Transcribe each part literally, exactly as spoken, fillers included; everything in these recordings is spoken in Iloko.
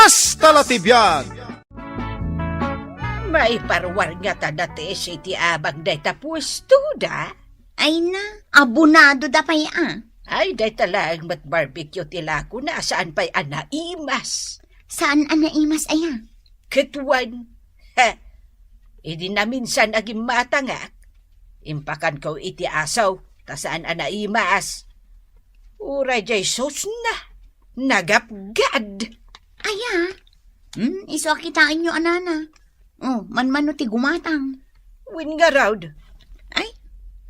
Hasta la ti biag! Maiparwar ngata da ti isi ti abang dayta puesto da? Ay na, abonado da pay a. Ay, dayta laeng met barbecue ti lakona, saan pay a naimas. Saan a naimas aya? Ket wen, he, idi naminsan a gimmatangak, impakanko iti aso, ta saan a naimas. Uray jay sosna, nagapgad. Aya? Hmm, isu a kitaenyo a nana. Oh, manmano ti gumatang? Wen ngarud. Ay,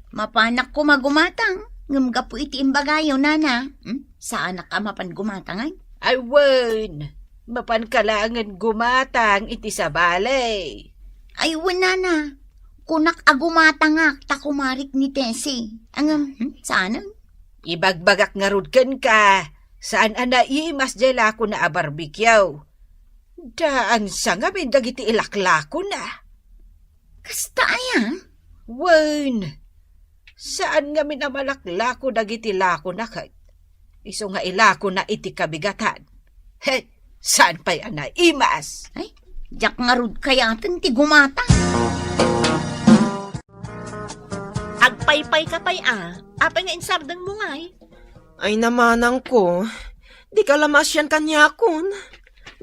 mapanak koma gumatang, ngem gapu iti imbagayo, nana. Hmm? Saanak a mapan gumatang, ay? Ay, wen. Mapanka laengen gumatang iti sabali. Ay, wen, nana. Kunak a gumatangak ta kumarik ni Tessie. Ngem, hmm, saanen? Ibagbagak ngarud kenka, saan a naimas jay lakona a barbecue. Daan sa ngamin dagiti ilaklakona. Kasta aya? Wen, saan ngamin a malaklako dagiti lakona ket isu nga ilakona iti kabigatan. He, saan pay a naimas? Ay, diak ngarud kayaten ti gumatang. Agpaypayka pay a. Apay nga insardengmo ngay? Ay, namanangko, dika la maasian kaniakon.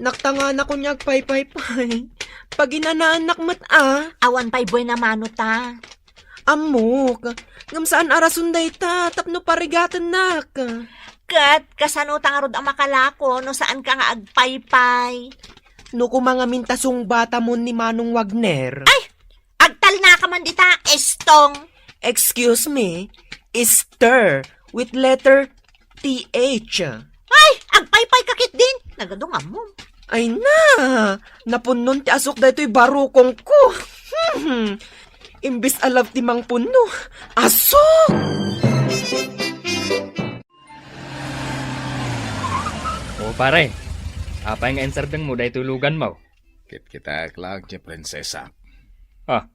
Naktanganakon nga agpaypay pay. Paginanaannak met a. Awan pay buena mano ta. Ammok, ngem saan a rason dayta tapno parigatennak. Ket kasano ta ngarud a makalako no saanka nga agpaypay? No koma ngamin ta sungbatamon ni Manong Wagner. Ay! Agtalnaka man dita, Estong. Excuse me, Esther with letter T H. Ay, agpaypay ka ketdin. Nagadong ammom. Ay na, napunnon ti asok daytoy barukongko. Hmm, imbes a love ti mangpunno, asok! O pare, apay nga insardengmo daytoy luganmo? Kitkitak laeng ti prinsesa. Ah,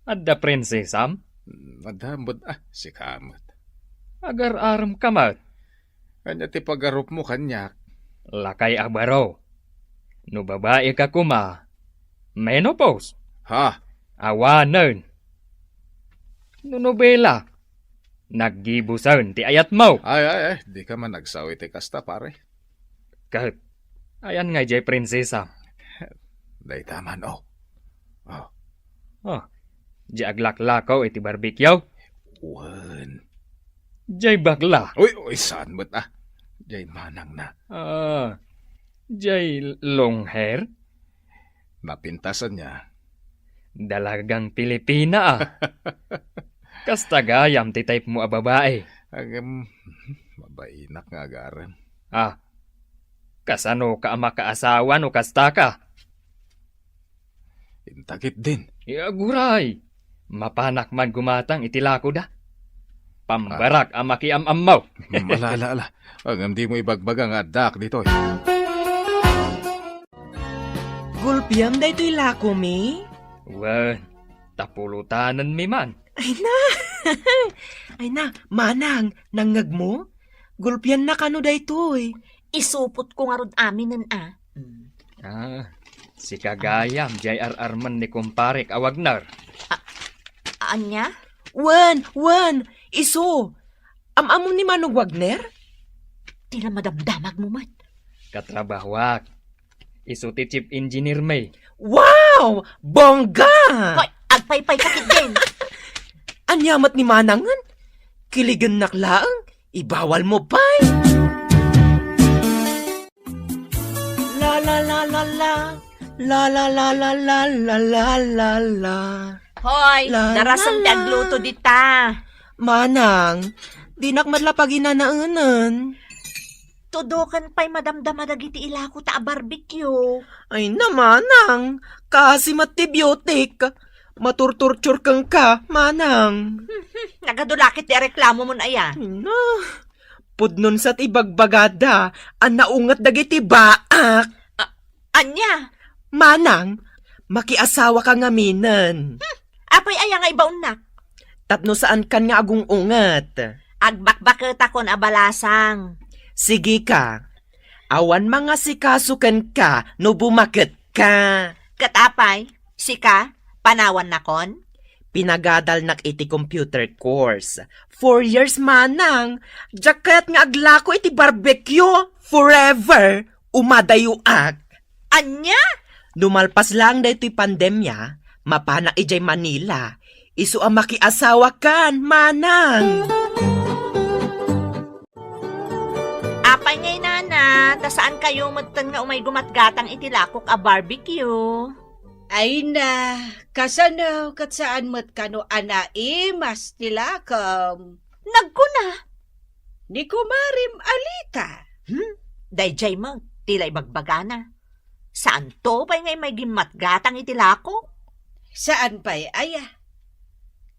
adda prinsesam? Mm, adda, but, ah, sika met. Agar-arem ka met. Ania ti pagarupmo kaniak? Lakay a baro. No babai ka koma, menopause. Ha? Awanen. No nobela, naggibusen ti ayatmo. Ay, ay, ay, dika man agsao iti kasta, pare. Ket, ayan nga jay prinsesa. Dayta man, oh. Oh. Oh, jay aglaklakaw iti barbecue? Wen. Jay bakla? Uy, uy, saan met, ah? Jay manang na. Ah, jay long hair? Napintasan niya. Dalagang Pilipina, ah. Kasta gayam ti type mo a babae. Agam, mabainak nga agarem. Ah, kasano ka a makaasawa no kasta ka? Intakit din. Aguray! Mapanak man gumatang iti lakoda. Pambarak a makiam-ammaw. Hmm, ala, ala, ala. Ngem dimo ibagbaga nga addaak ditoy. Gulpiam daytoy lakomi? Wen, ta pulotanenmi man. Ay na! Ay na, manang, nangngegmo? Gulpianna kano daytoy? Isupotko ngarud aminen a. Hmm. Ah, sika gayam, jay ar-armen ni kumparek a Wagner. A-, ania? Wen, wen, isu. Am-ammo ni Manong Wagner? Ti la madamdamagmo met. Katrabahoak. Isu ti chief engineer mi. Wow! Bongga! Hoy, agpaypay ka ketdin. Ania met ni manangen? Kiligennak laeng, ibawal mo pay. La, la, la, la, la. La, la, la, la, la, la, la, la, la. Hoy, la, darasem la, ti la. Agluto dita. Manang, dinak met la paginanaenan. Tudoken pay madamdama dagiti ilako ta a barbecue. Ay na, manang, kasi met ti biotik. Maturturtur kenka, manang. Nagadu la ket ti areklamomon aya. Ay na, pudnon sa ti ibagbagada a naunget dagiti baak. A-, ania? Manang, makiasawaka ngaminen. Hmm, apay aya nga ibaonnak? Tapno saankan nga agung-unget. Agbakbaketakon a balasang. Sige ka. Awan mangasikaso kenka no bumaketka. Ket apay, sika, panawannakon? Pinagadalnak iti computer course. Four years, manang. Diak kayat nga aglako iti barbecue. Forever. Umadayuak. Ania? No malpas laeng daytoy pandemia, mapanak idiay Manila. Isu a makiasawakan, manang. Apay ngay, nana, ta saan kayo metten nga umay gumatgatang iti lakok a barbecue? Ay na, kasano ket saan met kano a naimas ti lakom? Nagkuna. Ni kumarim Alita. Hmm? Daydiay met ti la ibagbagana. Saanto pay nga immay gimmatgatang iti lakok? Saan pay aya?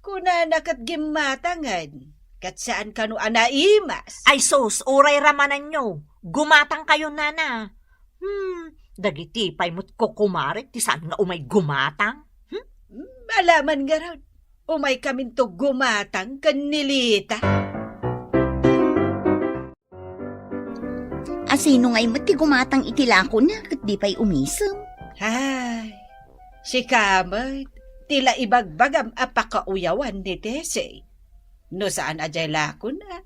Kunana ket gimmatangen, ket saan kano a naimas. Ay sus, uray ramananyo, gumatang kayo, nana. Hmm, dagiti pay met kukumare ti saan nga umay gumatang? Hmm? Alaman ngarud, umay kaminto gumatang ken ni Lita. Asino ngay met ti gumatang iti lakona ket di pay umisem? Ay, sika met, ti la ibagbagam a pakauyawan ni Tessie. No saan a diay lakona,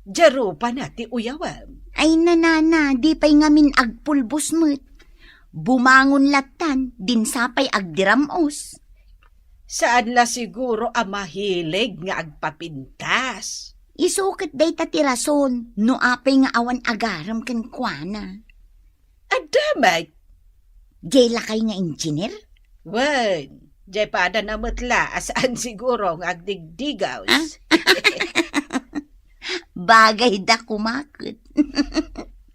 diay rupana ti uyawam. Ay, nanana, di pay ngamin agpulbos met. Bumangon lattan, dinsa pay agdiram-os. Saan la siguro a mahilig nga agpapintas. Isu ket dayta ti rason no apay nga awan agarem kenkuana. Adda met. Diay lakay nga engineer? Wen, diay padana met la a saan siguro nga agdigdigaws. Ah? Bagay da kumaket.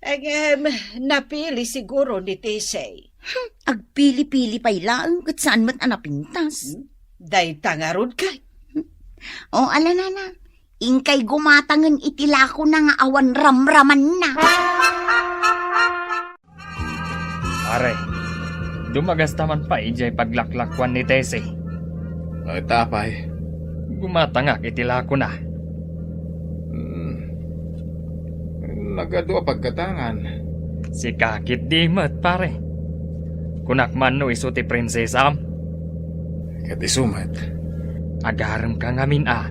Agem, napili siguro ni Tessie. Hmm, agpili-pili pay laeng ket saan met a napintas. Hmm? Dayta ngarud kay. O, ala, nana, inkay gumatangen iti lakona nga awan ramramanna. Pare, dumagasta man pay idiay paglaklakuan ni Tessie. Ay, ta apay? Gumatangak iti lakona. Hmm. Nagadu a paggatangan. Sika ketdi met, pare. Kunak man no isu ti prinsesam? Ket isu met. Agaremka ngamin a.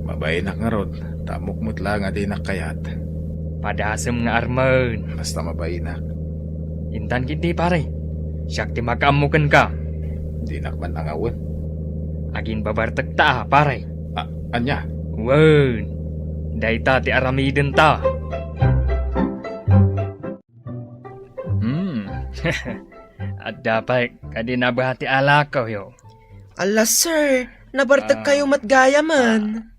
Mabainak ngarud, ta ammok met la nga dinak kayat. Padasem nga armen. Basta mabainak. Intan ketdi, pare. Siak ti makaammo kenka. Dinak man angawen. Aginbabartekta a, pare. A-, ania? Wen, dayta ti aramidenta. Hmm. Adda pay kadi nabati a lakoyo. Ala, sir, nabartek kayo met gayamen. Ah,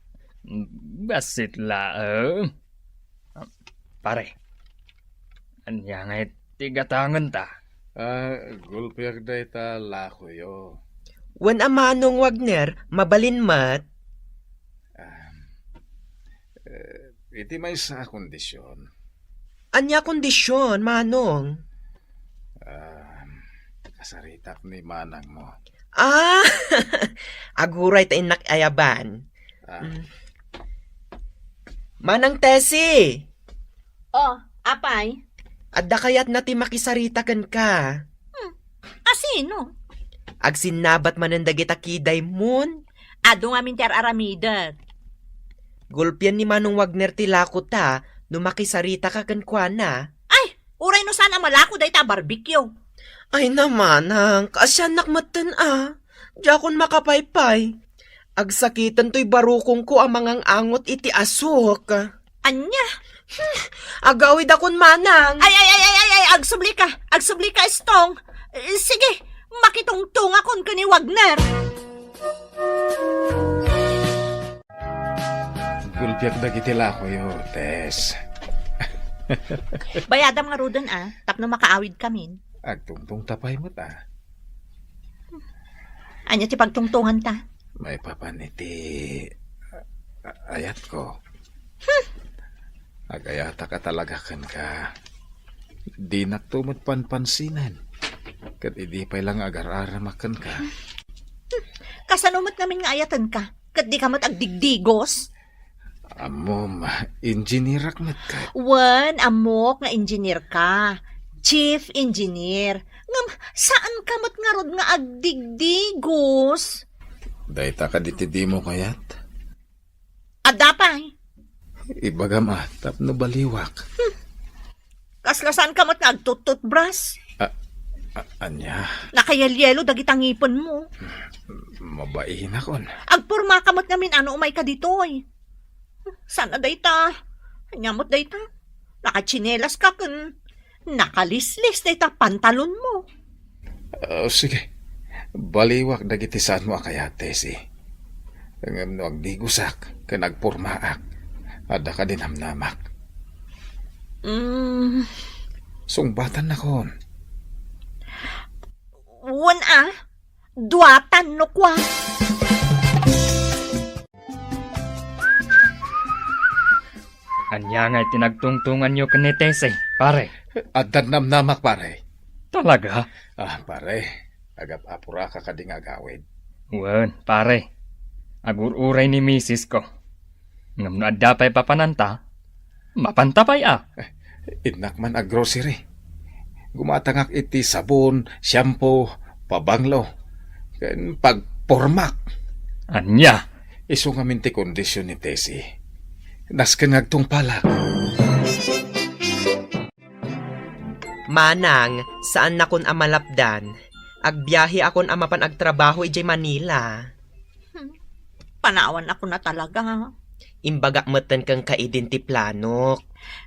bassit laeng. Pare, ania ngay ti gatangenta? Ah, gulpiak dayta lakoyo. Wen a Manong Wagner, mabalin met. Ah, eh, iti maysa a kondisyon. Ania kondisyon, Manong? Ah, kasaritak ni manangmo. Ah, aguray ta innak ayaban. Ah. Mm. Manang Tessie! Oh, apay? Adda kayatna ti makisarita kenka. Hmm, asino? Agsinnabat manen dagita kidaymon. Adu ngamin ti ar-aramidak. Gulpian ni Manong Wagner ti lakota no makisaritaka kenkuana. Ay, uray no saan a malako dayta a barbecue. Ay, namanang, kaasiannak metten a. Diakon makapaypay. Agsakiten toy barukongko a mangang-angot iti asuk. Ania? Hmm, agawidakon manang. Ay, ay, ay, ay, ay, ay, agsubli ka. Agsubli ka, Estong. Eh, sige, makitungtungakon ken ni Wagner. Gulpiak dagiti lakoyo, Tess. Bayadam ngaruden a, tapno makaawidkamin. Agtungtongta pay met a. Ania ti pagtungtonganta? Maipapan iti a-, ayatko. Hmm. Agayatak a talaga kenka. Dinakto met panpansinen. Ket idi pay la nga agar-aramak kenka. Hmm. Kasano met ngamin nga ayatenka? Ket dika met agdigdigos? Ammom, engineerak met ket. Wen, ammok nga engineer ka. Chief engineer. Ngem, saan ka met ngarud nga agdigdigos? Dayta kadi ti dimo kayat? Adda pay. Ibagam a, tapno baliwak. Kasla saan ka met nga agtututbras? A-, a-, ania? Nakayalyelo dagita ngipenmo. Mabainakon. Agporma ka met ngamin a no umay ka ditoy. Saan a dayta? Ania met dayta? Nakatsinelas ka ken nakalislis dayta pantalonmo. Ah, sige. Baliwak dagiti saanmo a kayat, Tessie. Ngem no agdigosak ken agpormaak, adda kadi namnamak. Mm. Sungbatannakon. Wen a, duatan no kua. Ania ngay ti nagtungtonganyo ken ni Tessie, pare? Addan namnamak, pare. Talaga? Ah, pare, agap-apuraka kadi nga agawid. Wen, pare. Agur-uray ni misis ko. Ngem no adda pay papananta, mapanta pay a. Eh, innak man aggrocery. Gumatangak iti sabon, shampoo, pabanglo, ken pagpormak. Ania? Isu ngamin ti kondisyon ni Tessie. Nasken nga agtungpalak. Manang, saannakon a malapdan. Agbiaheakon a mapan agtrabaho idiay Manila. Hmm. Panawanakon a talaga. Imbagak metten kenka idin ti planok.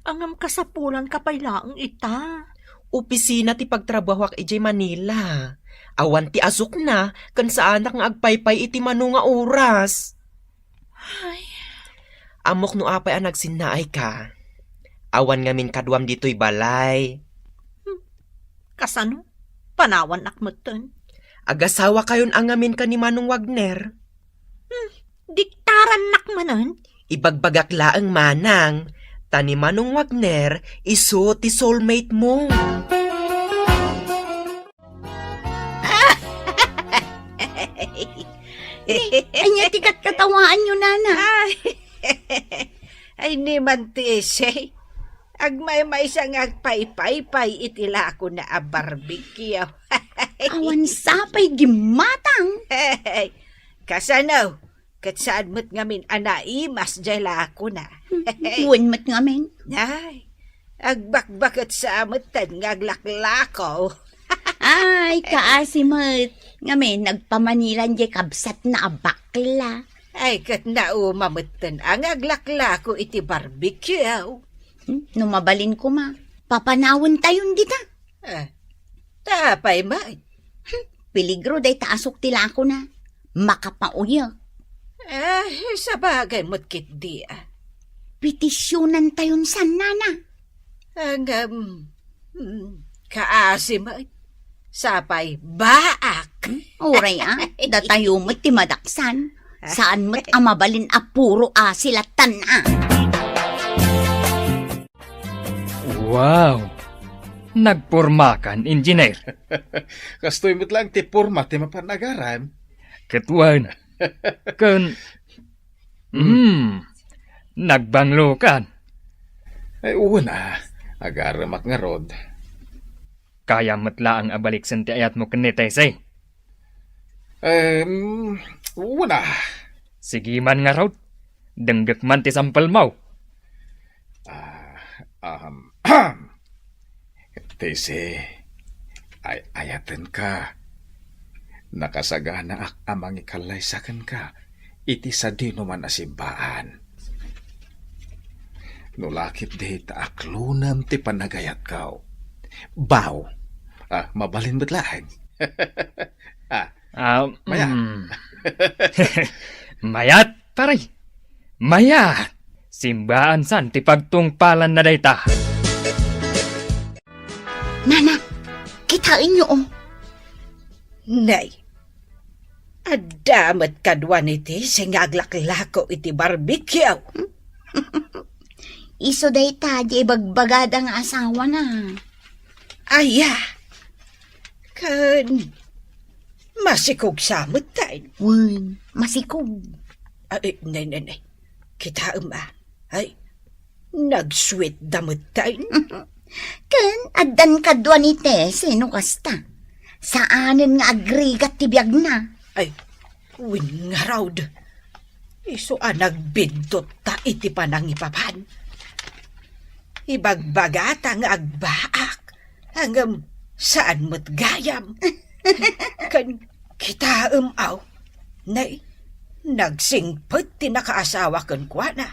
Ngem kasapulanka pay laeng ita. Opisina ti pagtrabahoak idiay Manila. Awan ti asukna, ken saanak nga agpaypay iti mano nga oras. Ay. Ammok no apay a nagsinnaayka. Awan ngamin kaduam ditoy balay. Hmm. Kasano? Panawannak metten. Agasawakayon a ngamin ken ni Manong Wagner. Hmm. Diktarannak manen? Ibagbagak laeng, Manang, ta ni Manong Wagner isu ti soulmate mo. Ania ti katkatawaanyo, Nana? Ay, ay, ni man ti Tessie. Agmaymaysa nga agpaypaypay iti lakona a barbecue. Awan sapay gimmatang. Kasano? Ket saan met ngamin a naimas diay lakona. Wen met ngamin. Ay, agbakbaket sa metten nga aglaklako. Ay, kaasi met. Ngamin, nagpamanilan diay kabsatna a bakla. Ay, ket nauma metten a nga aglaklako iti barbecue. Hmm, no mabalin koma, papanawentayon dita. Eh, ta apay met? Hmm, peligro dayta asuk ti lakona. Makapauyek. Eh, sabagay met ketdi, ah. Petisyonantayon san, Nana. Ngem, hmm, kaasi met. Sapay, baak. Hmm, uray, ah. Datayo met ti madaksan. Saan met a mabalin a puro asi lattan, ah. Wow! Nagpormakan, Engineer. Kastoy met laeng ti porma ti mapan agaram. Ket wen. Ken, mm, nagbanglokan. Ay, wen a. Agaremak ngarud. Kayam met laeng a baliksen ti ayatmo ken ni Tessie. Em, wen a. Sige man ngarud. Denggek man ti sampelmo. Ah, ahem. Tessie, ay-ayatenka. Nakasaganaak a mangikallaysa kenka iti sadinoman a simbaan. No lakip di ta aklonem ti panagayatko. Baw, ah, mabalin met laeng. Ah, ah, mayat. Mm. Mayat, pare. Mayat. Simbaan san ti pagtungpalan na dayta. Nana, kitaenyo, oh. Nay, adda met kadua ni Tessie nga aglaklako iti barbecue. Isu dayta di ibagbagada nga asawana. Aya, ken masikog sa metten. Wen, masikog. Ay, nay, nay, nay. kitaem a. Ay, nagsuetda metten. Ken addan kadua ni Tessie no kasta. Saanen nga agrigat ti biagna. Ay, wen ngarud. Isu a nagbiddutta iti panangipapan. Ibagbagata nga agbaak, ngem saan met gayam. Ken kitaem, aw, nay, nagsingpet ti nakaasawa kenkuana.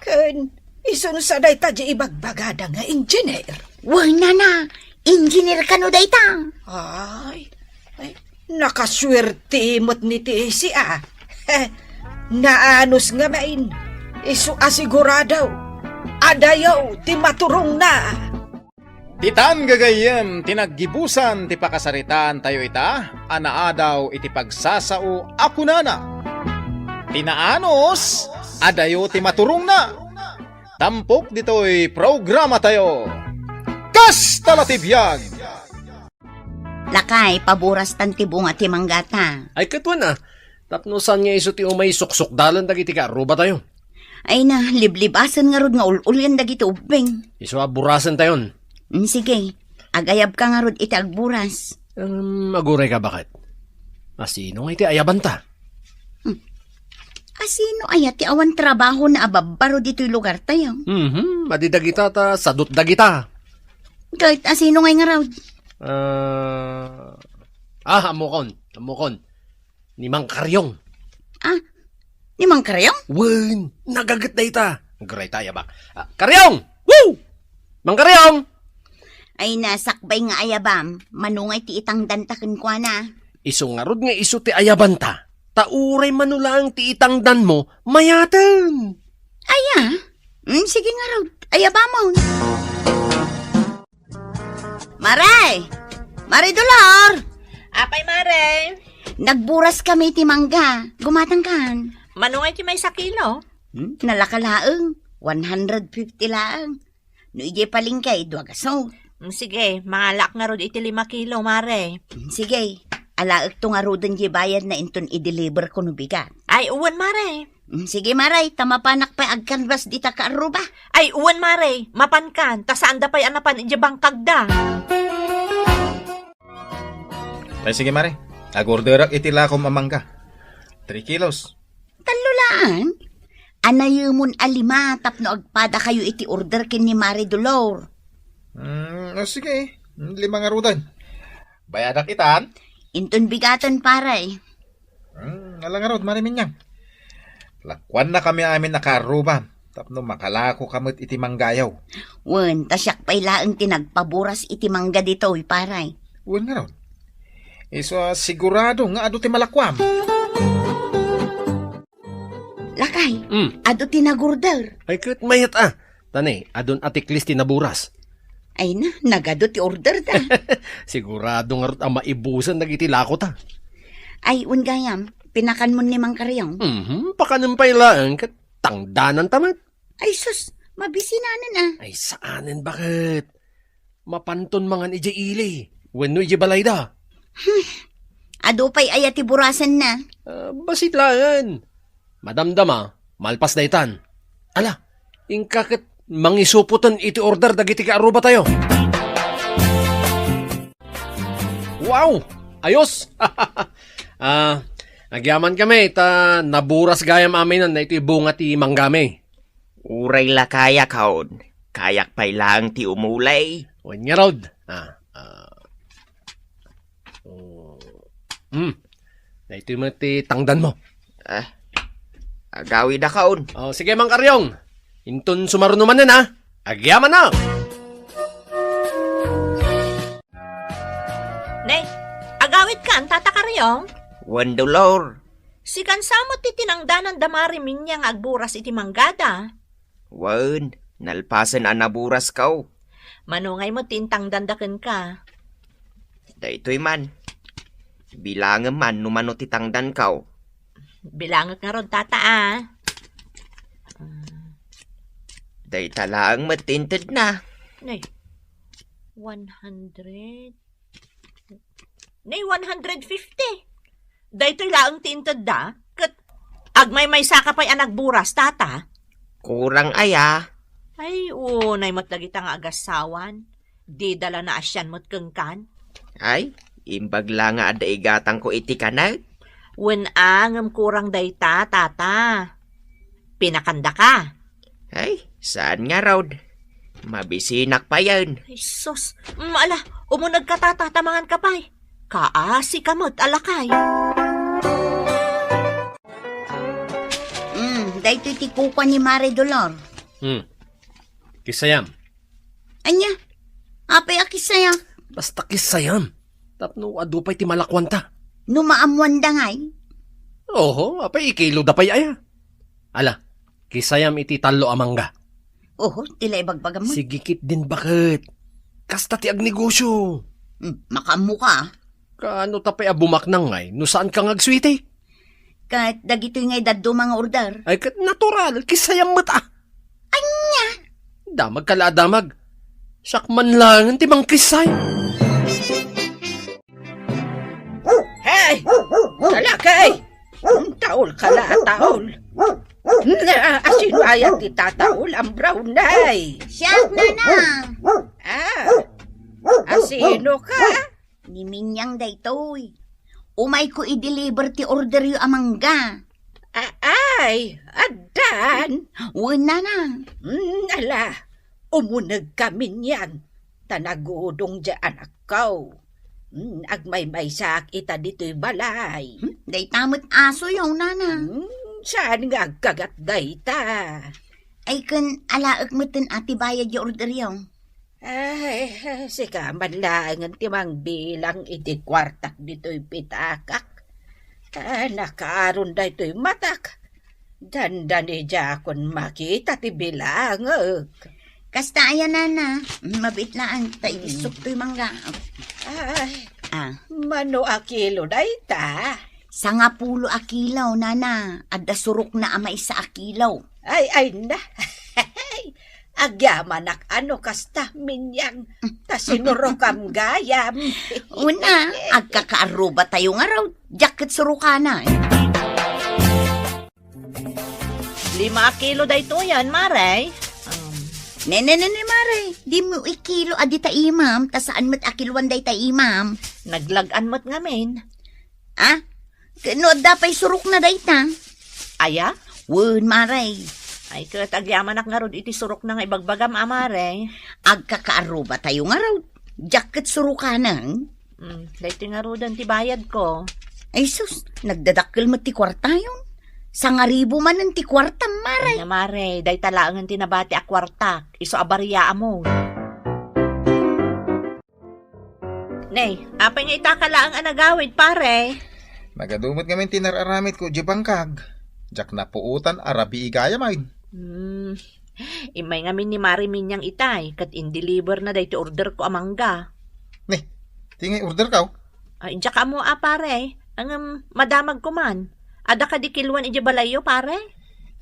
Ken isunsa dayta di ibagbagada nga engineer? Wen, nana, engineer kano dayta? Ay, ay, nakasuerte met ni Tessie a. Naanus ngamin, isu a sigurado, adayo ti maturongna. Ditan gagayyem ti naggibusan ti pakasaritaan tayo ita a naadaw iti pagsasao a kunana, "Ti naanus, adayo ti maturongna." Tampok ditoy programa tayo. Kasta la ti biag! Lakay, paburastan ti bunga ti manggata. Ay, ket wen a. Tapno saan nga isu ti umay suksukdalen dagiti kaarruba tayo? Ay na, liblibasen ngarud nga ul-ulian dagiti ubbing. Isu a burasen tayon. Mm, sige. Agayabka ngarud iti agburas. Em, aguray ka, baket? Asino nga iti ayabanta? Hmm. Asino aya ti awan trabaho na ababbaro ditoy lugar tayo? Mhm, madi dagita ta sadut dagita. Ket asino ngay ngarud? Ah, ah, ammokon, ammokon. Ni Mang Karyong. Ah, ni Mang Karyong? Wen, nagaget dayta. Aguray ta, ayabak. Ah, Karyong! Woo! Mang Karyong! Ay, nasakbay nga ayabam, mano ngay ti itangdanta kenkuana? Isu ngarud nga isu ti ayabanta, ta uray mano laeng ti itangdanmo, mayaten. Aya? Mm, sige ngarud, ayabamon. Mare! Mare Dolor! Apay, Mare? Nagburas kami ti mangga. Gumatangkan. Mano ngay ti maysa kilo? Hmm? Nalaka laeng. One hundred fifty laeng. No idiay palengke, dua gasut. Mm, sige, mangalaak ngarud iti lima kilo, Mare. Mm, sige, alaekto ngaruden diay bayadna inton i-deliver ko no bigat. Ay, wen, Mare. Mm, sige, Mare, ta mapanak pay agkanbas dita kaarruba. Ay, wen, Mare, mapankan, ta saanda pay a napan idiay bangkagda. Ay, sige, Mare. Agorderak iti lakom a mangga. Three kilos. Tallo laeng? Anayemon a lima tapno agpadakayo iti order ken ni Mare Dolor. Mm, o, sige. Lima ngaruden. Bayadak itan? Inton bigaten, pare. Mm, ala ngarud, Mare Minyang. Lakuannakami amin a kaarruba tapno makalako ka met iti manggayo. Wen, ta siak pay laeng ti nagpaburas iti mangga ditoy, pare. Wen ngarud. Isu a sigurado nga adu ti malakuam. Lakay, Mm. adu ti nagorder. Ay, ket mayat a. Ta ne, adun a tiklis ti naburas. Ay na, nagadu ti order ta. Sigurado ngarud a maibusan dagiti lako ta. Ay, wen gayam, pinakanmon ni Mang Karyong. Mhm, pakanen pay laeng ket tangdanan ta met. Ay sus, mabisinanen a. Ay, saanen, baket? Mapanton mangan idiay ili wenno idiay balayda. Hmm. Adu pay aya ti burasenna? Ah, bassit laeng. Madamdama, malpas daytan. Ala, inka ket mangisupoten iti order dagiti kaarruba tayo. Wow! Ayos! Ah, agyaman kami ta naburas gayam amin daytoy bunga ti manggami. Uray la kayak, haon. Kayak pay laeng ti umulay. Wen ngarud. Ah, ah. Oh. Hmm. Daytoy met ti tangdanmo. Ah. Agawidakon. Oh, sige, Mang Karyong. Inton sumaruno manen, ha? Agyaman na. Ne, agawidkan, Tata Karyong? Wen, Dolor. Sikan sa met ti tinangdanan da Mare Minya nga agburas iti manggada. Wen, nalpasen a naburaskaw. Mano ngay met ti intangdanda kenka? Daytoy man. Bilangem man no mano ti tangdankaw. Bilangek ngarud, Tata, a. Dayta laeng met ti intedna. Nay, one hundred. Nay, one hundred fifty. Daytoy laeng ti intedda, ket Agmaymaysa ka pay a nagburas, tata? Kurang aya. Ay, unay met dagita nga agassawan. Dida la naasian met kenkan. Ay, imbag la nga adda igatangko iti kanek. Wen a, ngem kurang dayta, tata. Pinakandaka? Ay, saan ngarud. Mabisinak payen. Ay, sus. Mm, ala, umuneg ka, tata, ta mangan ka pay. Kaasi ka met a lakay. Mm, daytoy ti kukua ni Mare Dolor. Hmm. Kisayam. Ania? Apay a kisaya? Basta kisayam. Tapno adu pay ti malakuanta. No maammuanda ngay? Oho, apay ikiloda pay aya. Ala, kisayam iti tallo a mangga. Oho, ti la ibagbagam met. Sige ketdin, baket. Kasta ti agnegosyo. Hmm, makaammo ka, ah. Kaano ta pay a bumaknang ngay no saan ka nga agsuiti? Ket dagitoy ngay dadduma nga order. Ay, ket natural, kisayam met a. Ania? Damag ka la a damag. Siak man laengen ti mangkisay. Hey! Kalakay! Taol ka la, taol. Na, asino aya ti tataol, ambraw nay? Siak, nana. Ah, asino ka? Ni Minyang daytoy. Umayko i-deliver ti orderyo a mangga. A-, ay, addan. Wen, nana. Mm, ala, umuneg ka, Minyang, ta nagudong diay anakko. Mm, agmaymaysaak ita ditoy balay. Hmm, dayta met asoyo, nana. Mm, saan nga agkagat dayta? Ay, ken alaek metten a ti bayad ti orderyo. Ay, sika man laengen ti mangbilang iti kuartak ditoy pitakak. Ah, nakaaron daytoy matak. Dandani diakon makita ti bilangek. Kasta aya, nana. Mabiit laeng, ta iti Mm. suktoy mangga. Ay, Ah. Mano a kilo dayta? Sangapulo a kilo, nana. Adda surokna a maysa a kilo. Ay, ay na. Agyamanak ano kasta, Minyang, ta sinurokam gayam. Una, agkakaarrubatayo ngarud, diak ket surokana. Lima a kilo daytoyen, Mare. Um, ne, ne, ne, ne, Mare, dimo ikilo a dita imam, ta saan met a kiloan dayta imam. Naglag-an met ngamin. Ah? Ket no adda pay surokna dayta? Aya? Wen, Mare. Ay, ket agyamanak ngarud iti surokna nga ibagbagam a, Mare. Agkakaarrubatayo ngarud. Diak ket surokanen. Mm, daytoy ngaruden ti bayadko. Ay sus, nagdadakkel met ti kuartayon. Sangaribu manen ti kuartam, Mare. Ania, Mare, dayta laengen ti nabati a kuartak. Isu a bariaam. Ne, apay nga ita ka laeng a nagawid, pare? Nagadu met ngamin ti nar-aramidko idiay bangkag. Diak napuotan a rabii gayam. Hmm. Immay ngamin ni Mare Minyang itay, ket in-deliver na daytoy orderko a mangga. Ne, ti ngay orderko? Ay, diak ammo a, pare. Ngem, madamagko man. Adda kadi kiloan idiay balayyo, pare?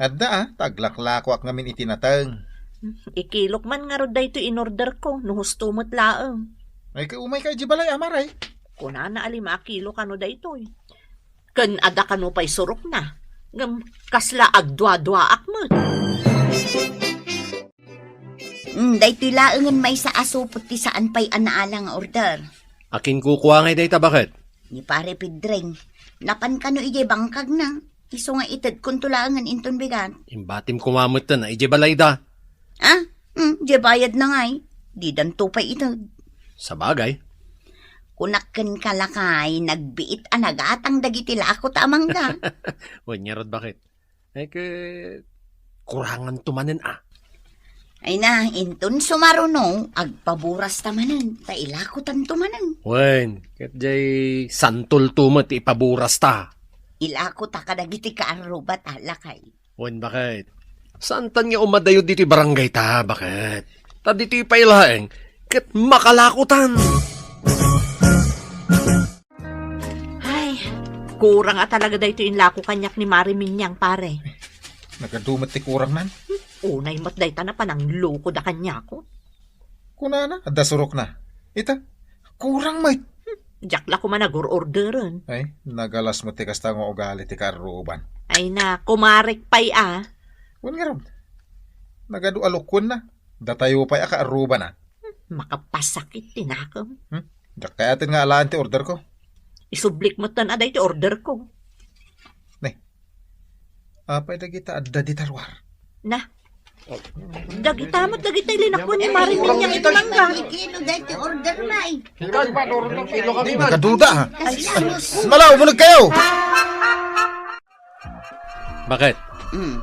Adda a, ta aglaklakoak ngamin iti nateng. Ikilok man ngarud daytoy in-orderko, no husto met laeng. Ay, ket umayka idiay balay a, Mare. Kunana a lima a kilo kano daytoy. Ken adda kano pay surokna. Ngem kasla agduaduaak met. Mm, daytoy laengen maysa a supot ti saan pay a naala nga order. Akin kukua ngay dayta, baket? Ni Pare Pedring. Napan kano idiay bangkagna. Isu nga itedkonto laengen inton bigat. Imbatim koma metten a idiay balayda. Ah? Mm, diay bayadna ngay. Didanto pay ited. Sabagay. Kunak kenka lakay, nagbiit a nagatang dagiti lakota a mangga. Wen ngarud, baket? Ay, ket kuranganto manen a. Ay na, inton sumaruno, agpaburasta manen, ta ilakotanto manen. Wen, ket diay santolto met ti ipaburasta. Ilakota kadagiti kaarrubat a lakay. Wen, baket? Saantan nga umadayo ditoy barangayta, baket? Ta ditoy pay laeng, ket makalakotan. Ay, kurang a talaga daytoy inlako kaniak ni Mare Minyang, pare. Nagadu met ti kurang man. Unay met dayta na panangloko da kaniako. Kunana, adda surokna. Ita, kurang met. Diak la koma nagur-orderen. Ay, nagalas met ti kasta nga ugali ti kaarruban. Ay na, kumarek pay a. Wen ngarud, nagadu a lukwenna. Datayo pay a kaarrubana. Makapasakit ti nakem. Hmm? Diak kayaten nga alaen ti order ko. Isublik met tan aday ti order ko. Ne. Apay dagita adda di taruar? Na. Dagita met dagita linakwan ni Mari Minyang iti mangga. Kilo daytoy order na eh. Nagaduda, ha? Kasi ano, Malaw, muneg kayo! Bakit? Mm.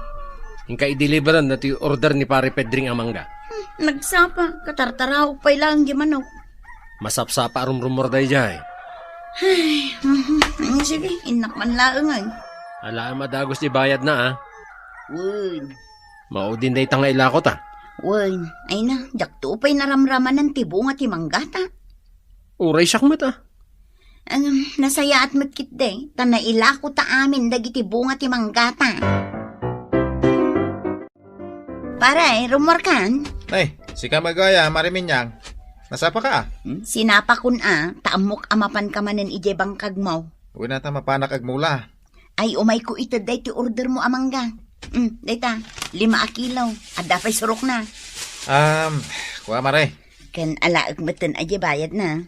Inka i-deliveran na ti order ni Pare Pedring a mangga. Hmm, nagsapa, katartaraok pay laeng di manok. Masapsapa a rumrumor daydiay. Ay, mhm. Mm, sige, innak man laeng ay. Alaem a dagus ti bayad na, ah. Wen. Maudin dayta nga ilako ta. Wen, ay na, diak to pay naramramanan ti bunga ti manggata. Uray siak met, ah. Ngem, nasayaat met ketdi, ta nailako ta amin dagiti bunga ti manggata. Pare, rummuarkan? Ay, sika met gaya, Mari Minyang. Nasapaka, ah? Hmm? Sinapakon a, ta ammok a mapanka manen idiay bangkagmo. Wen a ta mapanak agmula. Ay, umayko ited daytoy ordermo a mangga. Hmm, dayta, lima a kilo. Adda pay surokna. Um, kua, Mare. Ken alaek metten a diay bayadna.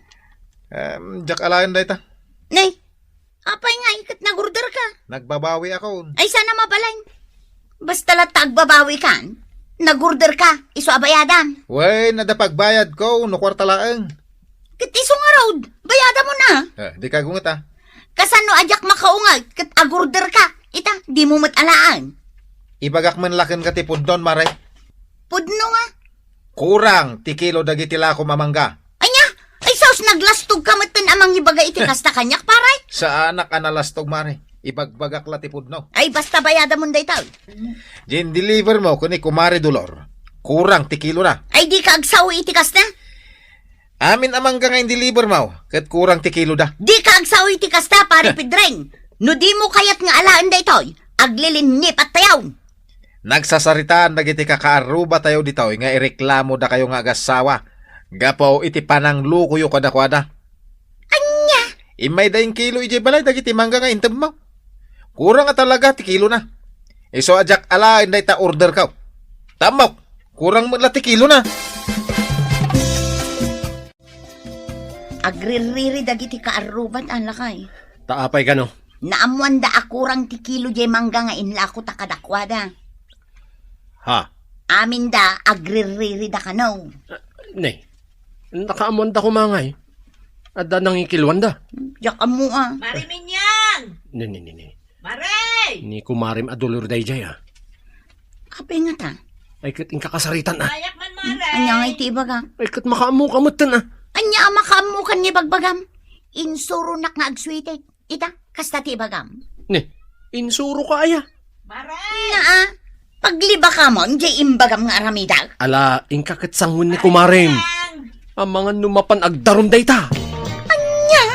Em, diak alaen dayta. Nay, apay nga iket nagorder ka? Nagbabawi akon. Ay, sana mabalin. Basta latta agbabawi kan, nagorder ka, isu a bayadam. Wen, adda pagbayadko, no kuarta laeng. Ket isu ngarud, bayadamon a. Eh, di kagunget a. Kasano a diak makaunget ket agorder ka? Ita, dimo met alaen. Ibagak man la kenka ti pudnon, Mare. Pudno nga? Kurang ti kilo dagiti lakom a mangga. Ania? Ay, sus, naglastog ka metten a mangibaga iti kasta kaniak, pare? Saanak a nalastog, Mare. Ibagbagak la ti pudno. Ay, basta bayadamon dayta. Diay in-deliver mo ken ni Kumare Dolor, kurang ti kilona. Ay, di ka agsao iti kasta? Amin a mangga nga in-deliver mo, ket kurang ti kiloda. Di ka agsao iti kasta, Pare Pedring. No dimo kayat nga alaen daytoy, aglilinnipatyo. Nagsasaritaan dagiti kakaarrubatayo ditoy nga ireklamodakayo nga agassawa gapu iti pananglukoyo kadakuada. Ania? Immayda inkilo idiay balay dagiti mangga nga intedmo. Kurang a talaga ti kilona. Isu a diak alaen dayta orderko. Tammok, kurang met la ti kilona. Agrirriri dagiti kaarrubat a lakay. Ta apay kano? Naammoanda a kurang ti kilo diay mangga nga inlako ta kadakuada. Ha? Aminda agrirriri da kano. Ah, ne. Nakaammoanda koma ngay. Adda nangikiloanda. Diak ammo a. Mari Minyang! Ne, ne, ne, ne. Mare! Ni kumarem a Dolor daydiay, ah. Apay ngata? Ay, ket inka kasaritan, ah. Ayak man, Mare! Ania nga iti ibagak? Ay, ket makaammoka metten, ah. Ania a makaammokan nga ibagbagam? Insuronak nga agsuitek. Ita, kasta ti ibagam. Ne, insuroka aya? Mare! Naa, paglibakam diay imbagam nga aramidak. Ala, inka ket sangoen ni kumarem. Amangan no mapan agdarum dayta. Ania?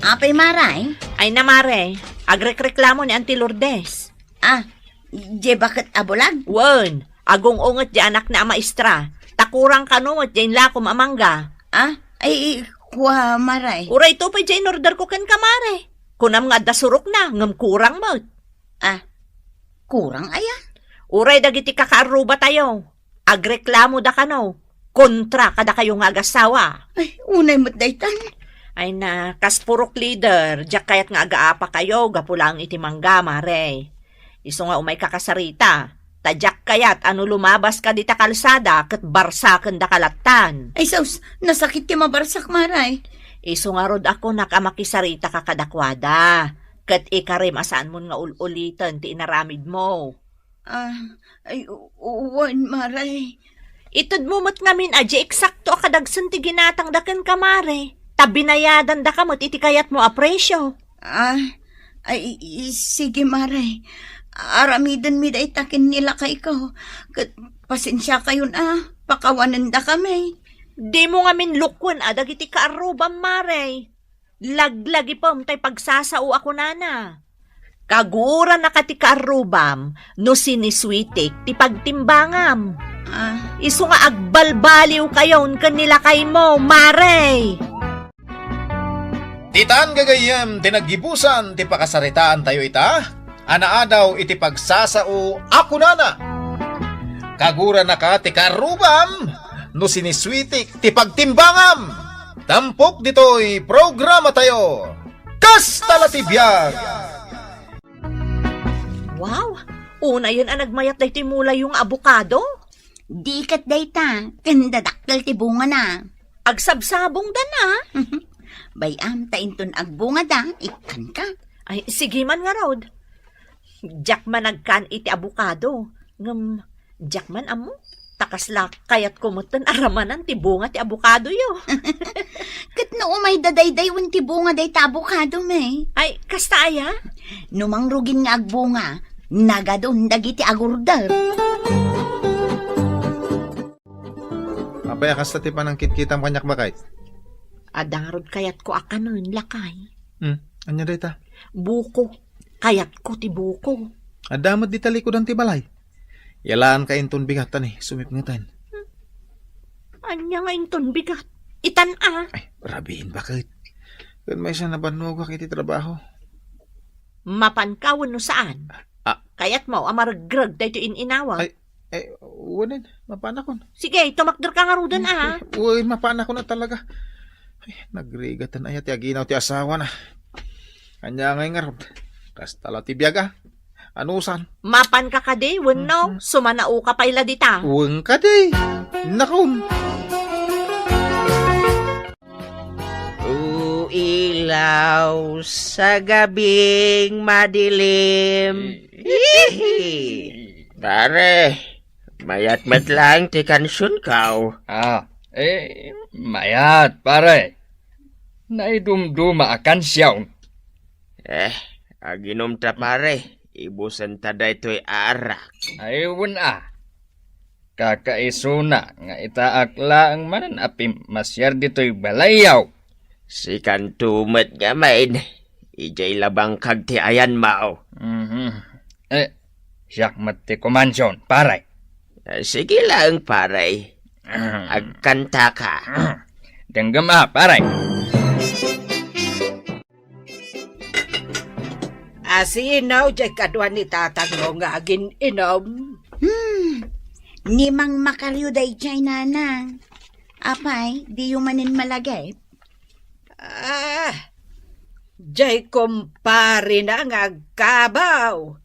Apay, Mare? Ay na, Mare. Agrekreklamo ni Auntie Lourdes. Ah, diay baket a bulag? Wen, agung-unget diay anakna a maestra. Ta kurang kano met diay inlakom a mangga. Ah, ay, kua, Mare. Uray to pay diay inorderko kenka, Mare. Kunam nga adda surokna, ngem kurang met. Ah, kurang aya? Uray dagiti kakaarrubatayo. Agreklamoda kano kontra kadakayo nga agassawa. Ay, unay met daytan. Ay na, kas purok leader, diak kayat nga agaapakayo gapu laeng iti mangga, Mare. Isu nga umayka kasarita, ta diak kayat a no lumabaska dita kalsada ket barsakendaka lattan. Ay, sus, nasakit ti mabarsak, Mare. Isu ngarud a kunak a makisaritaka kadakuada, ket ikarem a saanmon nga ul-uliten ti inaramidmo. Ah, ay, u-, wen, Mare. Itedmo met ngamin a diay eksakto a kadagsen ti ginatangda kenka, Mare. Ta binayadandaka met iti kayatmo a presio. Ah, ay, i-, sige, Mare. Aramidenmi dayta ken ni lakayko. Ket pasensiakayon a, pakawanendakami. Dimo ngamin lukwen a dagiti kaarrubam, Mare. Laglagipem tay pagsasao a kunana. Kaguranaka ti kaarrubam no sinisuitek ti pagtimbangam. Ah. Isu nga agbalbaliwkayon ken ni lakaymo, Mare. Ditan gagayyem ti naggibusan ti pakasaritaantayo ita, a naadaw iti pagsasao a kunana, "Kaguranaka ti karrubam no sinisuitik ti pagtimbangam." Tampok ditoy programatayo, Kasta la ti biag! Wow! Unayen a nagmayat daytoy mulayo nga abokado. Di ket dayta, ken dadakkel ti bungana. Agsabsabongdan a. Bay-am ta inton agbungada, ikkanka. Ay, sige man ngarud. Diak man agkan iti abokado. Ngem, diak man ammo. Ta kasla kayatko metten a ramanan ti bunga ti abokadoyo. Ket no umayda daydiay wen ti bunga dayta abokado, may? Ay, kasta aya? No mangrugin nga agbunga, nagadon dagiti agurder. Apay a kasta ti panangkitkitam kaniak, baket? Adda ngarud kayatko a kanen, lakay. Hmm, ania dayta? Buko. Kayatko ti buko. Adda met dita likudan ti balay. Yalaanka inton bigat, ta ni sumipngeten. Ania nga inton bigat? Itan a. Ay, rabiin, baket. Ken maysa nabannogak iti trabaho. Mapanka wenno saan? Ah. Kayatmo a maregreg daytoy in-inawak? Ay, ay, wen, mapanakon. Sige, tumakderka ngaruden a. Uy, mapanakon a talaga. Ay, nagrigat aya ti aginaw ti asawana. Ania ngay ngarud? Kasta la ti biag a. Anusan? Mapanka kadi, wenno? Mhm. Sumanaoka pay la dita. Wen kadi. Nakon. O ilaw sa gabing madilim. Pare, mayat met laeng ti kansionko. Ah, eh, mayat, pare. Naidumduma a kansion. Eh, aginom ta, pare. Ibusen ta daytoy a arak. Ay, wen a. Kakaisuna nga itaak laeng manen a pimmasiar ditoy balayyo. Sikanto met ngamin, idiay la bangkag ti ayanmo. Mhm. Eh, siak met ti kumansion, pare. Eh, sige laeng, pare. Ahem. Agkantaka. Ahem. Denggem a, pare. Asino diay kadua ni tatangmo nga agin-inom? Hmm, ni Mang Macario daydiay, nanang. Apay, diyo manen malagip? Ah, diay kumparena nga agkabaw.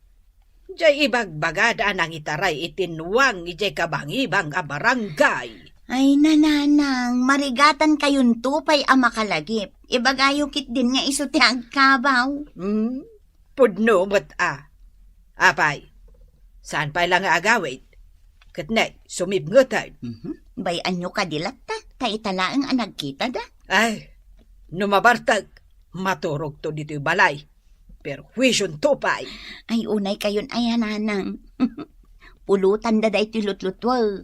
Diay ibagbagada a nangitaray iti nuang idiay kabangibang a barangay. Ay, nanang, marigatantayonto pay a makalagip. Ibagayo ketdin nga isu ti agkabaw. Hmm? Pudno met a. Apay, saan pay la nga agawid? Ket ne, sumipngeten. Mhm. Bay-anyo kadi latta, ta ita laeng a nagkitada. Ay, no mabartek, maturogto ditoy balay. Perhuisionto pay. Ay, unaykayon aya, nanang. Pulotanda daytoy lutlutuek.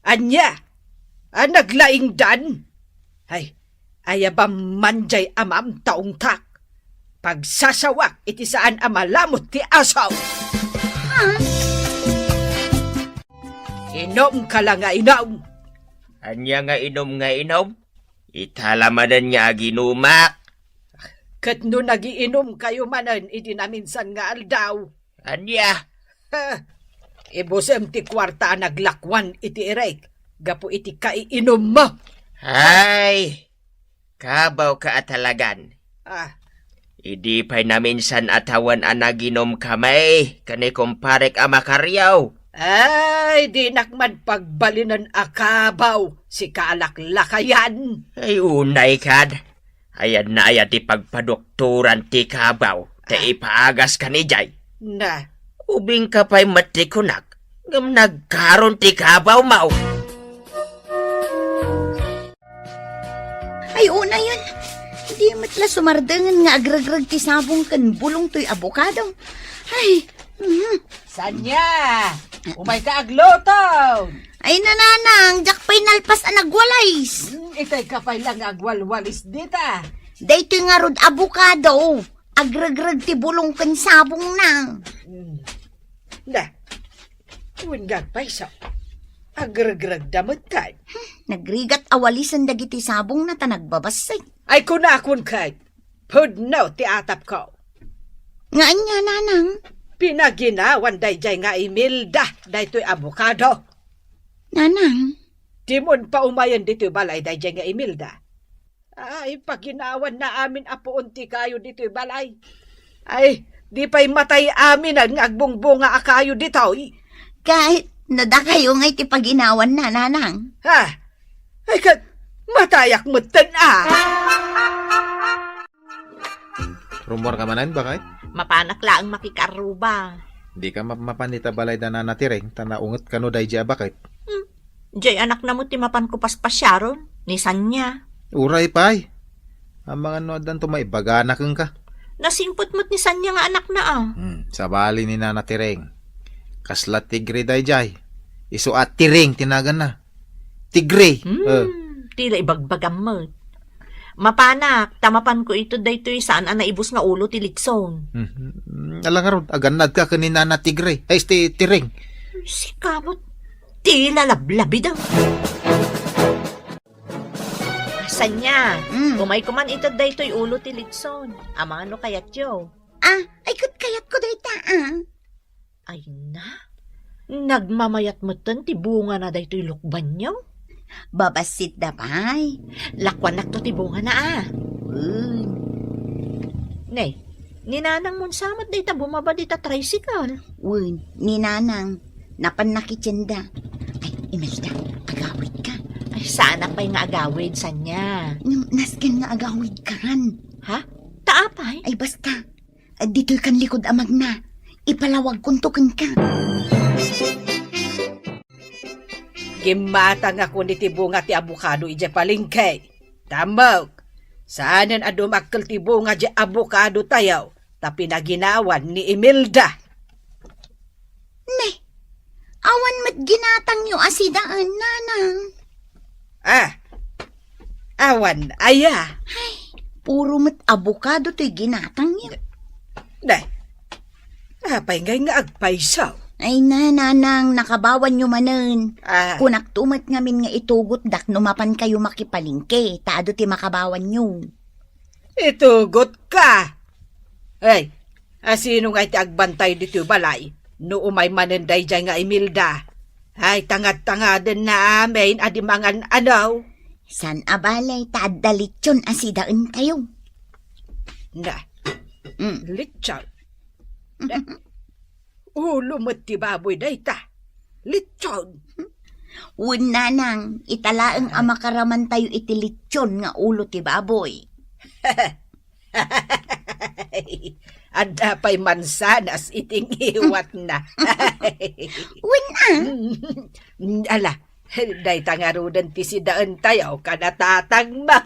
Ania? A, naglaingdan? Ay, ayabam man diay amam ta ungtak. Pagsasawak iti saan a malamut ti asaw. Ha? Inumka la nga inum. Ania nga inum nga inum? Ita la manen nga aginumak. Ket no nagiinumkayo manen idi naminsan nga aldaw? Ania? Ha? Ibusem ti kuarta a naglakuan iti irek gapu iti kaiinummo. Ay, kabawka a talagan. Ah. Idi pay naminsan a tawen a naginumkami ken ni kumparek a Macario. Ay, dinak man pagbalinen a kabaw, sika a laklakayan. Ay, unay kad. Ayanna aya ti pagpadoktoran ti kabaw, ta Ah. ipaagaska idiay. Na. Ubingka pay met ti kunak, ngem nagkaron ti kabawmo. Ay, unayen. Di met la sumardengen nga agregreg ti sabong ken bulong toy abokado. Ay, mhm. Sanya, umayka agluto. Ay, nanang, diak pay nalpas a nagwalis. Hmm, itay ka pay lang agwalwalis dita. Daytoy ngarud abokado. Agregreg ti bulong ken sabongna. Hmm. Da. Wen gagpayso. Agregregda met kay. Hmm, nagrigat a walisen dagiti sabongna ta nagbabasseg. Ay, kunakon kay. Pudno ti atapko. Nga ania, Nanang? Pinaginawan daydiay nga Imelda daytoy abokado. Nanang? Dimon paumayen ditoy balay daydiay nga Imelda. Ay, paginawan na amin a puon ti kayo ditoy balay. Ay, di pay matay aminan nga agbungbunga a kayo ditoy. Kahit nadakayo nga iti paginawan na, Nanang. Ha? Ay, ket matayak metten a. Rummuar ka manen, baket? Mapanak laeng makikaruba. Di ka map-, mapan ita balay da Nana Tireng, ta naunget kano daydi a baket. Hmm. Jay anakna met ti mapanko paspasiaron, ni Sanya. Uray pay. Amangan no addanto maibagana kenka. Nasingpet met ni Sanya nga anakna, a. Hmm, sabali ni Nana Tireng. Kasla tigre dayjay. Isu a Tireng ti naganna. Tigre. Hmm, Eh. Tila ibagbagam met. Mapanak, ta mapanko ito daytoy saan a naibus nga ulo ti litson. Mhm. Ala ngarud, agannadka ken ni Nana Tigre. Ay, ti Tireng. Sika met, tila lablabida. Sanya, Mm. umayko man ito daytoy ulo ti litson. Amangan no kayatyo. Ah, ay, ket kayatko dayta, ah. Ay na, nagmamayat metten ti bungana daytoy lukbanyo. Babassit da pay. Lakuannakto ti bungana, a. Wen. Ne, ni Nanang Monsamat dayta bumaba dita tricycle. Wen, ni Nanang, napanna kitienda. Ay, Imelda, agawidka. Ay, saan a pay nga agawid, Sanya. Ngem nasken nga agawidkan. Ha? Ta apay? Ay, basta. Ditoy kan likud a magna. Ipalawagkonto kenka. Gimmatangakon iti bunga ti abokado idiay palengke. Tammok, saanen a dumakkel ti bunga diay abokado tayo ta pinaginawan ni Imelda. Ne, awan met ginatangyo a sidaen, Nanang. Ah, awan aya. Ay, puro met abokado toy ginatangyo. Day, apay ngay nga agpayso? Ay na, Nanang, nakabawanyo manen. Ah. Kunakto met ngamin nga itugotdak no mapankayo makipalengke, ta adu ti makabawanyo. Itugotka? Ay, asino nga iti agbantay ditoy balay no umay manen daydiay nga Imelda? Ay, tangad-tangadenna amin a di mangan-anaw. Saan a bale, ta adda litson a sidaentayo. Na, Mm. litson? Na, ulo met ti baboy dayta. Litson. Wen, Nanang, ita laeng a makaramantayo iti litson nga ulo ti baboy. Adda pay mansanas iti ngiwatna. Wen, a. Mm, ala, dayta ngaruden ti sidaentayo kada tatangmo.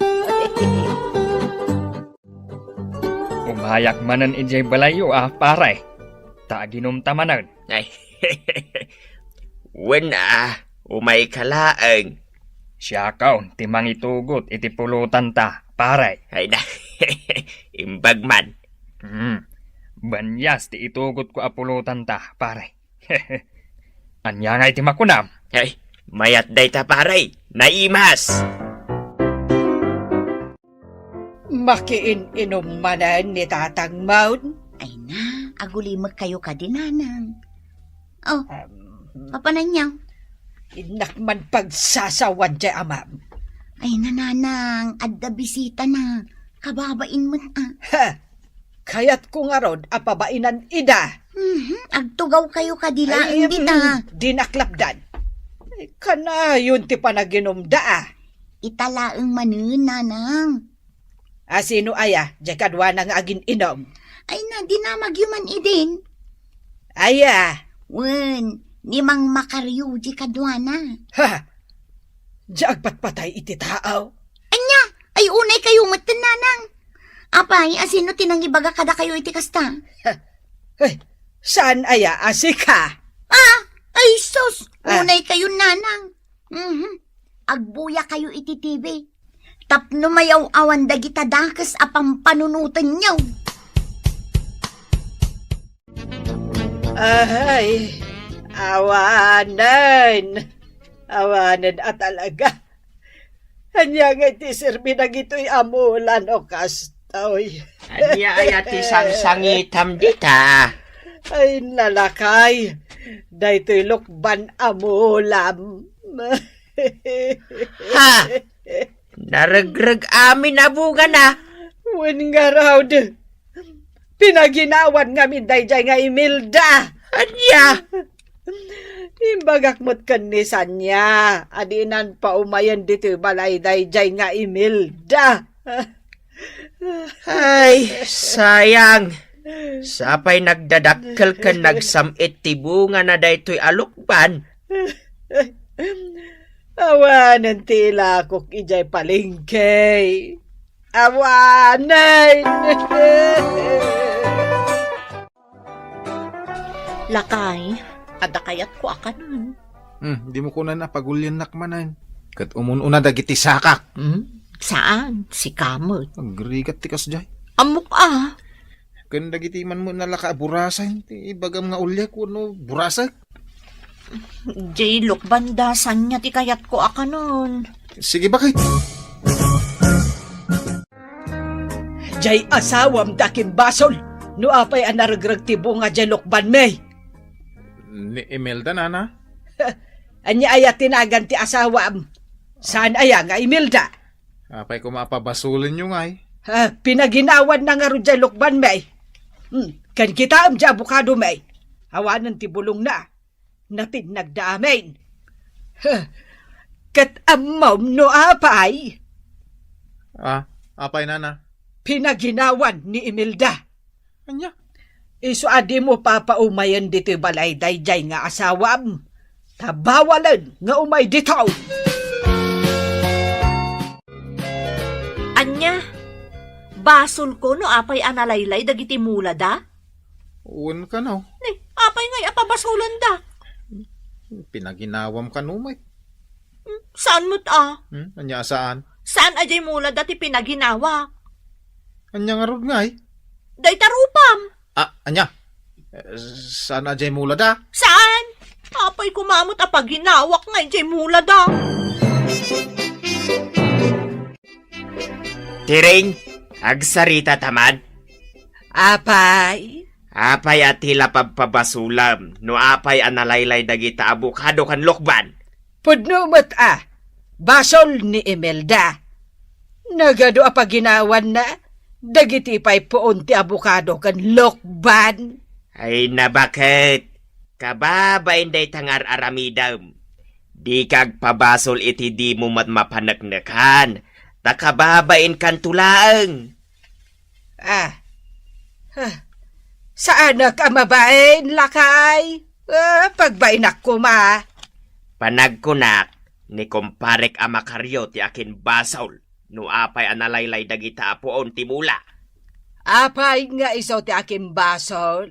Umayak manen idiay balayyo, a, pare. Ta aginumta manen. Ay, wen, a, umayka laeng. Siakon ti mangitugot iti pulotanta, pare. Ay na, imbag man. Hmm. Banias ti itugotko a pulotanta, pare. Ania ngay ti makunam? Ay, mayat dayta, pare. Naimas! Makiin-inum manen ni tatangmon? Ay na, agulimekkayo kadi, Nanang. Oh, Em, Papa Nanyang. Innak man pagsasawan ti amam. Ay na, Nanang, adda bisitana. Kababain met, a. Ha! Kayatko ngarud a pabainan ida. Mhm, agtugawkayo kadi laeng dita. Mm, dinak lapdan. Ay, kanayon ti panaginumda, a. Ita laeng manen, Nanang. A, sino aya, diay kaduana nga agin-inum? Ay na, dinamagyo man idin. Aya? Wen, ni Mang Makaryo diay kaduana. Ha! Diay agpatpatay iti tao? Ania? Ay, unaykayo metten, Nanang. Apay, a sino ti nangibaga kadakayo iti kasta? Ay, saan aya a sika? Ah! Ay, sus! Ah. Unaykayo, Nanang. Mhm. Agbuyakayo iti T V. Tapno mayaw-awan dagita dakes a pampanunotenyo. Ay, awanen. Awanen a talaga. Ania nga iti serbi dagitoy a mula no kasta? Oy. Ania aya ti sangsangitam dita? Ay, nalakay. Daytoy lukban a mulam. Ha? Naregreg amin a bungana. Wen ngarud, pinaginawan ngamin daydiay nga Imelda. Ania? Imbagak met ken ni Sania a dinan paumayen ditoy balay daydiay nga Imelda. Ay, sayang. Sapay nagdadakkel ken nagsam-it ti bungana daytoy a lukban. Awanen ti ilakok idiay palengke. Awanen! Lakay, adda kayatko a kanon. Hmm, dimo kunan a paguliennak manen. Ket umun-una dagiti sakak. Hmm? Saan? Sika met. Agrigat ti kasdiay. Ammok a. Ken dagiti man met nalaka a burasen, ti ibagam nga uliek wenno burasek. Jay lukban da, Sania ti kayatko a kanon. Sige, bakit? Jay asawam da kimbasol. No apay a naregreg ti bunga jay lukbanmi? Ni Imelda, nana? Ania aya ti nagan ti asawam? Saan aya nga Imelda? Apay koma a pabasolenyo ngay? Ah, pinaginawan na ngarud jay lukbanmi. Hmm, ken kitaem jay abokadomi. Awanen ti bulongna. Napinnag da amin. Huh, ket ammom no apay? Ah, apay, nana? Pinaginawan ni Imelda. Ania? Isu a dimo papaumayen ditoy balay daydiay nga asawam. Ta bawalen nga umay ditoy. Ania? Basolko no apay a nalaylay dagiti mulada? Wen kano. Ni, apay ngay a pabasolanda? Pinaginawam kano met. Hmm, saan met a? Hmm, ania a saan? Saan a jay mulada ti pinaginawa? Ania ngarud ngay? Dayta rupam. Ah, ania? Eh, saan a jay mulada? Saan? Apay koma met a paginawak ngay jay mulada? Tiring, agsarita ta man. Apay? Apay a ti la pabpabasolam no apay a nalaylay dagita abokado ken lukban? Pudno met a, basol ni Imelda. Nagadu a paginawanna, dagiti pay puon ti abokado ken lukban. Ay, nabaket, kababain dayta nga ar-aramidem. Dika agpabasol iti dimo met mapaneknekan, ta kababainkanto laeng. Ah. Ah. Saanak a mabain, lakay? Ah, pagbainak koma. Panagkunak, ni kumparek a Macario ti akinbasol no apay a nalaylay dagita a puon ti mula. Apay nga isu ti akinbasol?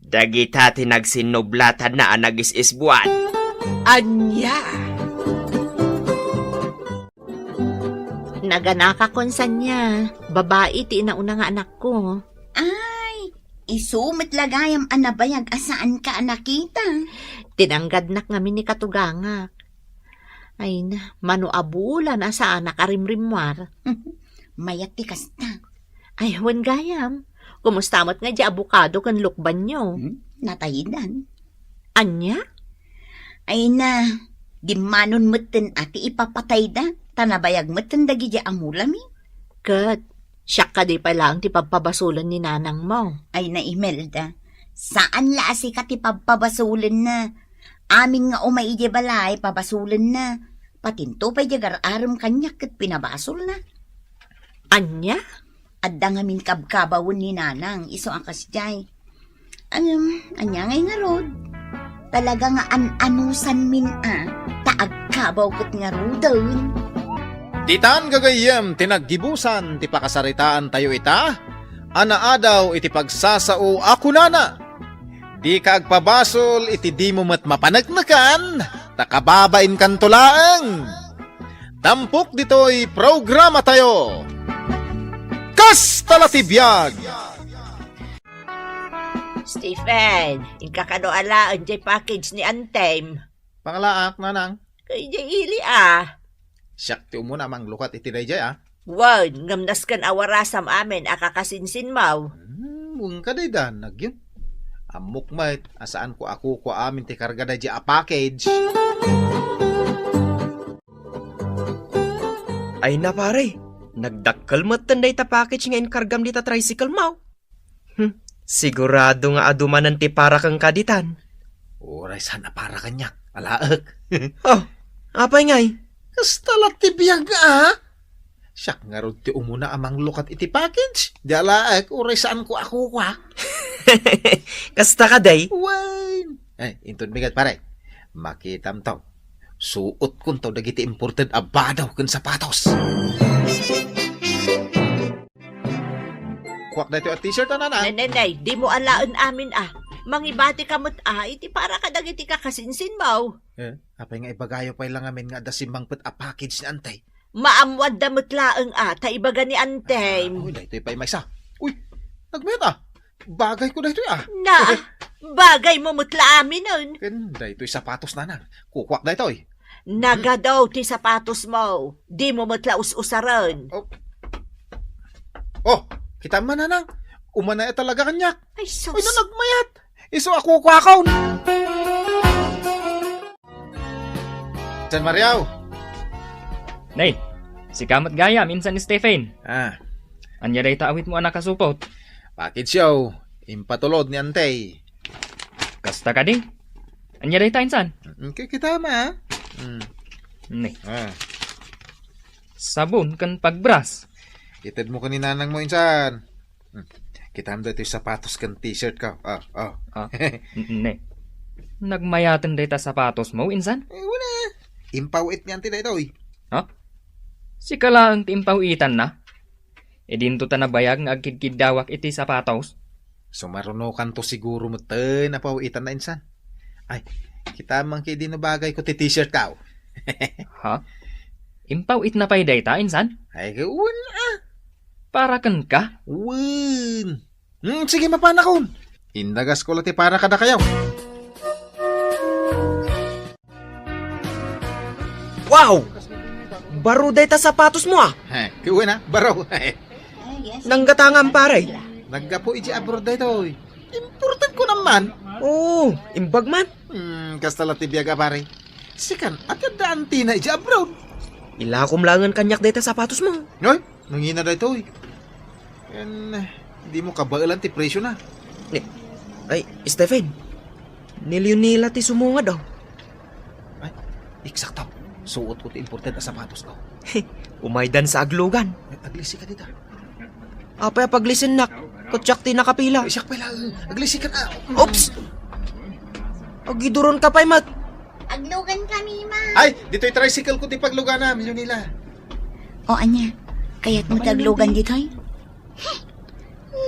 Dagita ti nagsinnublatanna a nagis-isbuan. Ania? Naganakakon, Sania. Babai ti inauna nga anakko. Ay, isu met la gayam a nabayag a saanka a nakita. Tinanggadnak ngamin ni katugangak. Ay na, mano a bulan a saanak a rimrimmuar. Mayat ti kasta. Ay, wen gayam. Kumusta met nga di abokado ken lukbanyo? Hmm, nataydan. Ania? Ay na, dimmanon metten a ti ipapatayda, ta nabayag metten dagidi a mulami. Ket, siak kadi pay laeng ti pabpabasolen ni nanangmo? Ay na, Imelda, saan la a sika ti pabpabasolenna. Amin nga umay idiay balay, pabasolenna. Patinto pay diay gar-arem kaniak ket pinabasolna. Ania? Adda ngamin kabkabawen ni nanang, isu a kasdiay. Ngem, ania ngay ngarud? Talaga nga an-anusanmin a, ta agkabaw ket ngaruden. Ditan gagayyem ti naggibusan ti pakasaritaantayo ita, a naadaw iti pagsasao a kunana, "Dika agpabasol iti dimo met mapaneknekan, ta kababainkanto laeng." Tampok ditoy programatayo. Kasta la ti biag! Stephen, inka kano alaen jay package ni Antem? Pangalaak, nanang. Kay jay ili, a. Siak ti umuna a manglukat iti dayjay, a. Wen, ngem nasken a warasam amin a kakasinsinmaw. Hmm, wen ka dayta, nagyon. Ammok met a saanko a kukua amin ti karga daydiay a package. Ay na, pare, nagdakkel metten dayta package nga inkargam dita tricycle mo. Hmm, sigurado nga adu manen ti para kenka ditan. Uray saan a para kaniak, alaek. Oh, apay ngay? Kasta la ti biag, a? Siak ngarud ti umuna a manglukat iti package. Di alaek, uray saanko a kukua. Kasta kadi? Wen. Ay, inton bigat, pare. Makitam to. Suot kun to dagiti imported a bado ken sapatos. Kuak daytoy a t-shirt, a, nanang. Nay, nay, nay, dimo alaen amin, a. Mangibati ka met, a, iti para kadagiti kakasinsinmaw. Eh, apay nga ibagayo pay la ngamin nga adda simmangpet a package ni Antay? Maammoanda met laeng, a, ta ibaga ni Antay. Ah, uy, daytoy pay maysa. Uy, nagmayat, a. Bagayko daytoy, a. Na, bagaymo met la aminen. Ken daytoy sapatos, nanang. Kukuak daytoy. Nagadu ti sapatosmo. Dimo met la us-usaren. Oh. Oh, kitam man, nanang. Umanay a talaga kaniak. Ay, sus. Ay, na nagmayat. Isu a kukuakon. San Mario. Nay, sika met gayam, insan Stephen. Ah. Ania dayta awitmo a nakasupot? Package yo, impatulod ni Antay. Kasta kadi? Ania dayta insan? Mm, ki-, kitam, a. Mm. Ni. Ah. Sabon ken pagbras. Itedmo ken ni nanangmo insan. Hmm. Kitam daytoy sapatos ken t-shirt ko. Ah, ah. Ah, n-, ne. Nagmayaten dayta sapatosmo, insan? Eh, wala. Impaw-it ni Antay daytoy. Ha? Sika laeng ti impaw-itanna? Idinto ta nabayag nga agkidkiddawak iti sapatos? Sumarunokanto siguro metten a paw-itanna, insan. Ay, kitam man ketdi no bagayko ti t-shirt ko. Ha? Impaw-itna pay dayta, insan? Ay, wen, a. Para kenka? Wen. Hmm, sige, mapanakon. Indagasko la ti para kadakayo. Wow! Baro dayta sapatosmo, a. He, wen, a, baro. Nanggatangam, pare? Naggapu iti abroad daytoy. Imported ko naman. Oo, imbag man. Hmm, kasta la ti biag a, pare. Sikan, ati adda antina iti abroad. Ilakom laengen kaniak dayta sapatosmo. Oy, nangina daytoy. Ken, dimo kabaelan ti presyo na. Ni, ay, Stephen, ni Leonela ti sumungad, a. Ay, eksakto. Suotko ti imported a sapatos, a. Umaydan sa aglugan. Ay, aglisi ka dita. Apay a paglisinnak? Ket siak ti nakapila. Ay, siak pala. Aglisi ka na. Oops! Agiduron ka pay met. Aglugan kami, ma. Ay, ditoy tricycle ko ti pagluganam, Leonela. O, ania? Kayatmo ti aglugan ditoy? Hmm,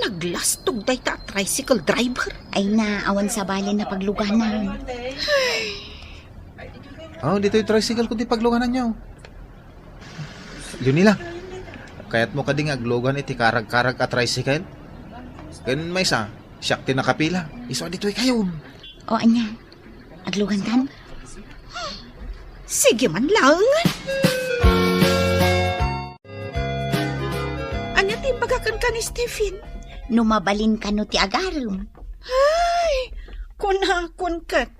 naglastog dayta a tricycle driver. Ay na, awan sabali na pagluganan. Oh, ditoy tricycle ko ti paglugananyo. Leonela, kayatmo kadi nga aglugan iti karag-karag a tricycle? Ken maysa, siak ti nakapila. Isu a ditoy kayon. O, ania? Aglugantan? Sige man laeng. Ania ti imbaga kenka ni Stephen? No mabalin kano ti agarem. Ay, kunakon ket.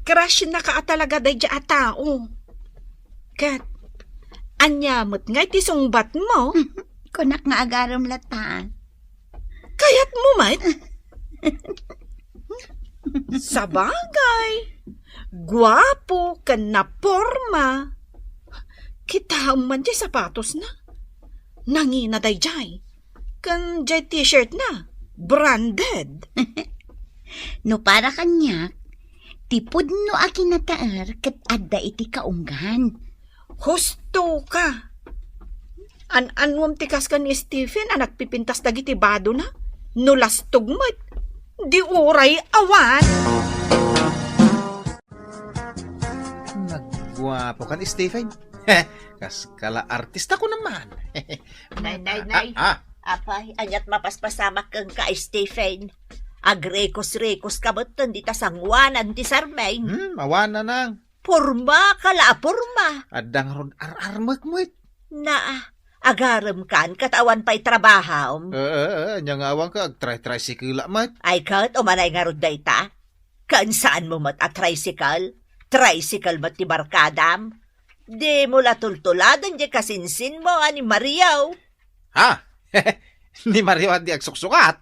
Crush na ka a talaga daydiay a tao. Ket, ania met ngay ti sungbatmo? Kunak nga agarem latta. Kayatmo met? Sabagay, guapo ken naporma. Kitaem man diay sapatosna. Nangina daydiay. Ken diay t-shirt na, branded. No para kaniak, ti pudno a kinataer ket adda iti kaunggan. Husto ka. An-annuam ti kas ken ni Stephen a nagpipintas dagiti badona? No lastog met, di uray awan. Nagguapo kan Stephen. Kas kala artista ko naman. Nay, nay, nay. Ah, ah. Apay, aniat mapaspasamak kenka, Stephen? Agrikos-rikos ka metten dita sanguanan ti sarmeng. Hmm, awan, nanang. Porma ka la a porma. Adda ngarud ar-armek met. Naa, Agarem kan, ket awan pay trabahom. Eh, eh, eh, ania nga awan ka, agtray-tricycle met. Ay ket, umanay ngarud dayta? Ken saanmo met a tricycle? Tricycle met ti barkadam? Dimo la tultuladen diay kasinsinmo a ni Mario. Ha? Ni Mario a di agsuksukat?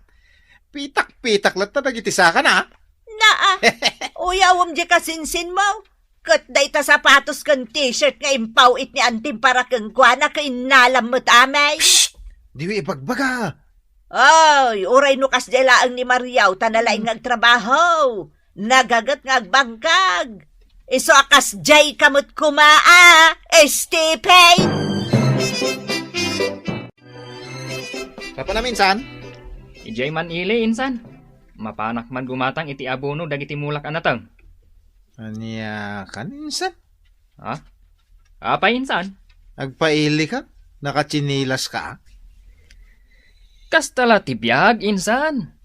Pitak-pitak latta dagiti sakana. Naa, uyawem diay kasinsinmo. Ket dayta sapatos ken t-shirt nga impaw-it ni antim para kenkuana ket innalam met amay. Psst! Diyo ibagbaga. Ay, uray no kasdiay laeng ni Mario, ta nalaing nga agtrabaho. Nagaget nga agbangkag. Isu a kasdiay ka met koma a, Stephen! Sapnam, insan? Idiay man ili, insan. Mapanak man gumatang iti abono dagiti mulak a nateng. Ania kan, insan? Ha? Apay, insan? Agpaili ka? Nakatsinilas ka? Kasta la ti biag, insan.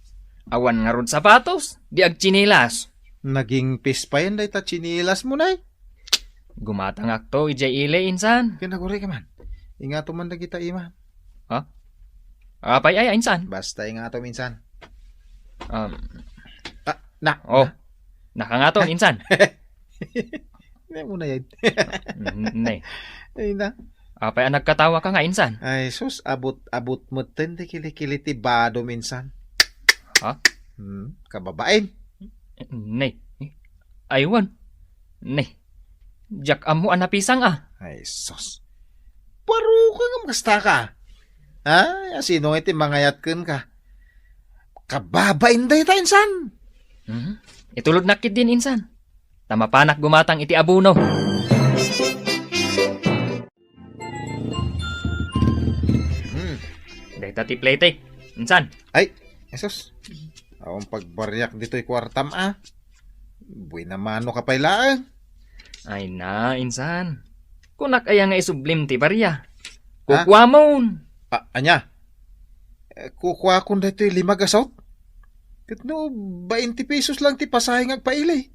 Awan ngarud sapatos, di agtsinilas. Naging pispayan dayta tsinilasmo, nay? Gumatangakto idiay ili, insan. Kinaguray ka man. Ingato man dagita ima. Ha? Apay aya, insan? Basta ingato, insan. Um, Ah, na. Oh. Nakangato, insan. Ne, muna yan. Mm, ne. Ay, na. Apay a nagkatawa ka nga, insan? Ay, sus, abot-abot met ten ti kilikili ti bado, insan. Ha? Hmm, kababain. Ne. Aywan. Ne. Diak ammo a napisang a. Ay, sus. Baro ka nga makasta ka. Ha? Sino nga iti mangayat ken ka? Kababain dayta, insan. Mhm. Itulodnak ketdin, insan. Ta mapanak gumatang iti abono. Hmm. Dayta ti pletek, insan. Ay, Jesus. Awan pagbariak ditoy kuartam, a. Buena mano ka pay laeng. Ay na, insan. Kunak aya nga isublim ti baria. Ha? Kukuamon. A, ania? Eh, kukuakon daytoy lima gasot? Ket no, bainte pesos lang ti pasahe nga agpaili.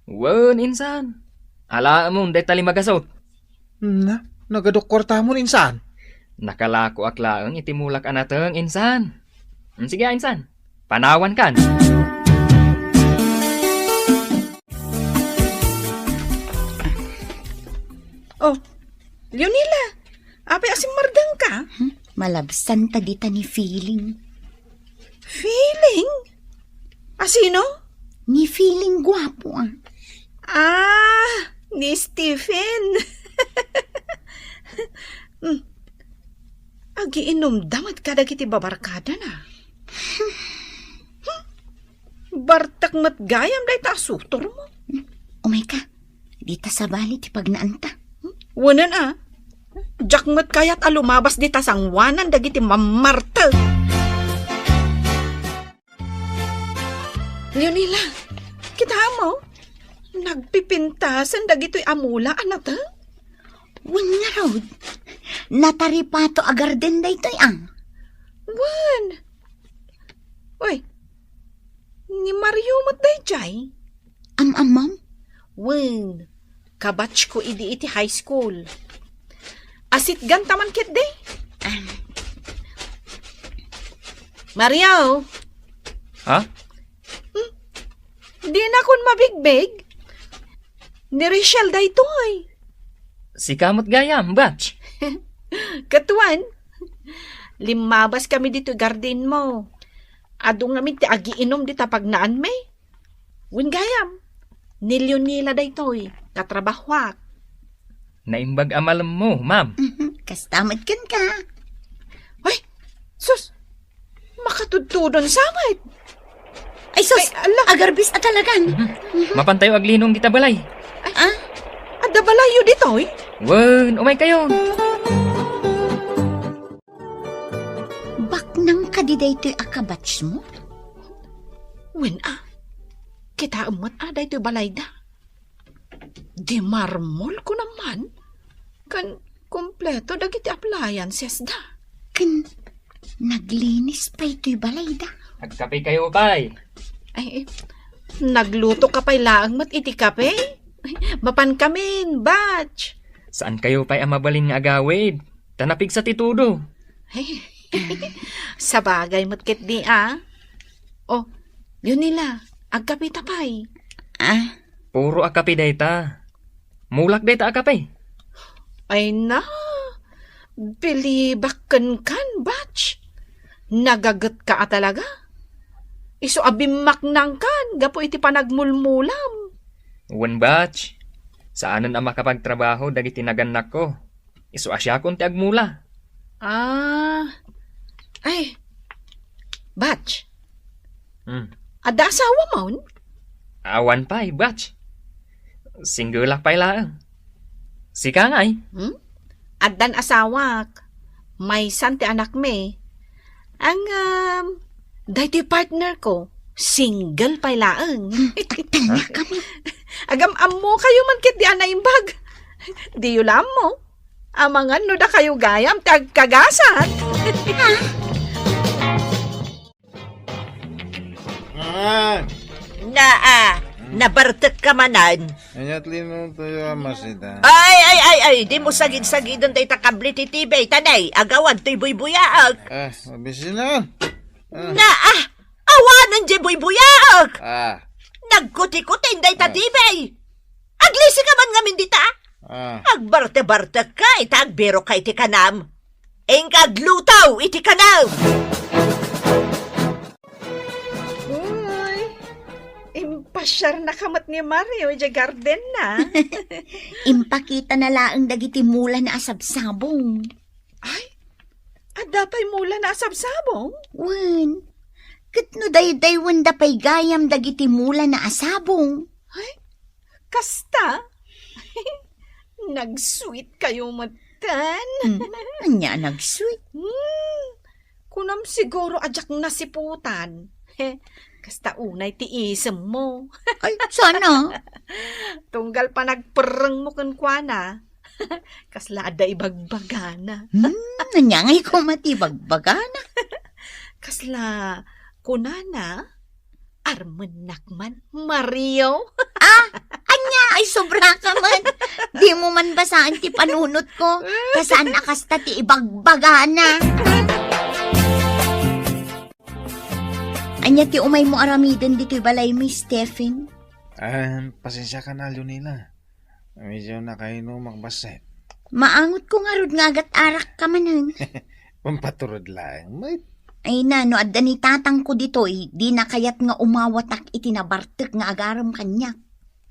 Wen, insan. Alaemon dayta lima gasot. Na, nagadok kuartamon, insan. Nakalakoak laeng iti mulak a nateng, insan. Mm, sige, insan. Panawan kan. Oh, Leonila, apay a simmardeng ka? Hmm, malabsan ta dita ni Feeling. Feeling? A sino? Ni Feeling guapo, a. Ah, ni Stephen. Hmm. Agiinumda met kadagiti babarkadana. Hmm. Bartek met gayam dayta a sutormo. Umay ka, dita sabali ti pagnaanta. Wenen a, diak met kayat a lumabas dita sangoanan dagiti mammartek. Leonila, kitaem, nagpipintasen dagitoy a mula a nateng? Wen ngarud, nataripato a garden daytoy a. Wen. Uy, ni Mario met daydiay? Am-ammom? Wen, kabatchko idi iti high school. Asitgan ta man ketdi? Ah. Mario! Ha? Hmm? Dinakon mabigbig? Ni Rachel daytoy. Sika met gayam, batch. Ket wen, limmabas kami ditoy garden mo. Adu ngamin ti agiinum dita pagnaanmi. Wen gayam, ni Leonila daytoy, katrabahoak. Naimbag a malemmo, ma'am. Mhm, kasta met kenka. Ay, sus! Makatudtudon sa met. Ay, sus! Ay, ala! Agarbis a talagan. Mhm. Mhm. Mapantayo aglinong dita balay. Ay, ah? Adda balayyo ditoy? Wen, umaykayo. Baknang kadi daytoy a kabatchmo? Wen a, kitaem met a daytoy balayda. Di marmol kunam man, ken kompleto dagiti appliances da. Ken naglinis pay toy balayda. Agkapekayo pay. Ay, eh, naglutoka pay laeng met iti kape? Ay, mapankamin, batch. Saankayo pay a mabalin nga agawid? Ta napigsa ti tudo. Sabagay met ketdi, a. O, Leonila, agkapita pay. Ah? Puro a kape dayta. Mulak dayta a kape. Ay na, bilibak kenkan, Batch. Nagagetka a talaga. Isu a bimmaknangkan gapu iti panagmulmulam. Wen, Batch, saanen a makapagtrabaho dagiti nagannakko. Isu a siakon ti agmula. Ah. Ay, Batch. Hmm. Adda asawamon? Awan pay, Batch. Singgelak pay laeng. Sika ngay? Hmm? Addan asawak. Maysan ti anakmi. Ngem, daytoy partner ko, single pay laeng. Hmm, agtalna kami. Agam-ammo kayo man ketdi a naimbag. Diyo la ammo. Amangan no dakayo gayam ti agkagasat. Ah. Naa, nabartek ka manen. Ayat lino tayo, Masita. Ay, ay, ay, ay, di mo sagid-sagiden dayta kable ti T V, tanay, agawad toy buybuyaak. Ah, mabisi na. Ah. Naa, awanen di buybuyaak. Ah. Nagkuti-kutin dayta Ah. T V. Aglisi ka man ngamin dita? Ah. Agbarte-bartek ka, ita agbiro ka iti kanam. Inka agluto iti kanam! Uy, impasiar na ka met ni Mario idiay garden na. Impakita na laeng dagiti mula na a sabsabong. Ay, adda pay mula na a sabsabong? Wen, ket no daydaywenda pay gayam dagiti mula na a sabong. Ay, kasta? Nag-sweet kayo metten. Hmm, ania a nag-sweet? Hmm, kunam siguro a diak nasiputan. Kasta unay ti isemmo. Ay, sana. Tunggal panagperrengmo kenkuana. Kasla adda ibagbagana. Hmm, ania ngay koma ti ibagbagana? Kasla kunana, "Armennak man, Mario." Ah, ania, ay sobra ka man. Di mo man basaan ti panunot ko. Ta saan a kasta ti ibagbagana. Ania ti umaymo aramiden ditoy balaymi, Stephen? Ah, pasensiaka, Leonila. Medyo nakainumak bassit. Maangotko ngarud nga agat-arak ka manen. Pampaturod laeng met. Ay na, no adda ni tatangko ditoy, dina kayat nga umawatak iti nabartek nga agarem kaniak.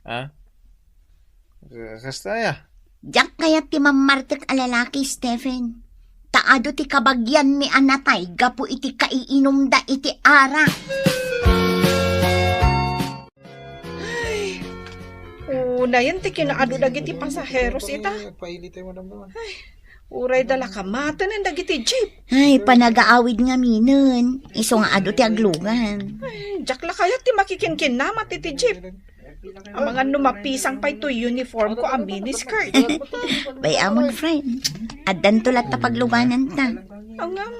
Ha? Ka-, kasta aya? Diak kayat ti mammartek a lalaki, Stephen. Ta adu ti kabagianmi a natay gapu iti kaiinumda iti arak. Ay, unayen ti kinaadu dagiti pasaheros ita. Ay, uray da la kamaten dagiti jeep. Ay, panagaawid ngaminen. Isu nga adu ti aglugan. Ay, diak la kayat ti makikinkinnamat iti jeep. Amangan no mapisang pay toy uniform ko a miniskirt. Bay-amon, friend. Addanto latta paglugananta. Angam,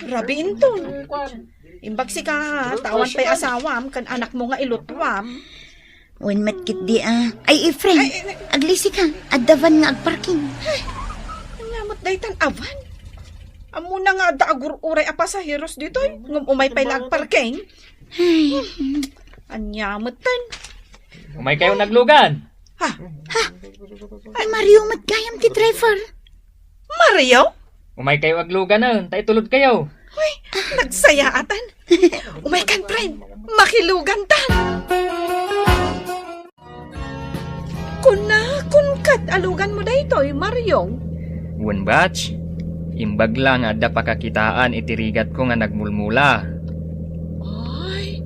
rabiinton. Imbag sika, ta awan pay asawam ken anakmo nga ilutuam. Wen met ketdi a. Ay, eh, friend, Ay, ay, ay. Aglisi ka. Adda van nga agparking. Ay, ania met daytan a van? Ammona nga adda agur-uray a pasaheros ditoy, ngem umay pay la agparking. Ay. Ania metten? Umay kayo naglugan. Ha? Ha? Ay, Mario met gayam ti driver. Mario? Umay kayo agluganen, ta itulod kayo. Uy, nagsayaatan. Umay kan, friend. Makilugantan. Kunakon ket aluganmo daytoy, Mario. Wen, Batch, imbag la nga adda pakakitaan iti rigatko nga nagmulmula. Ay,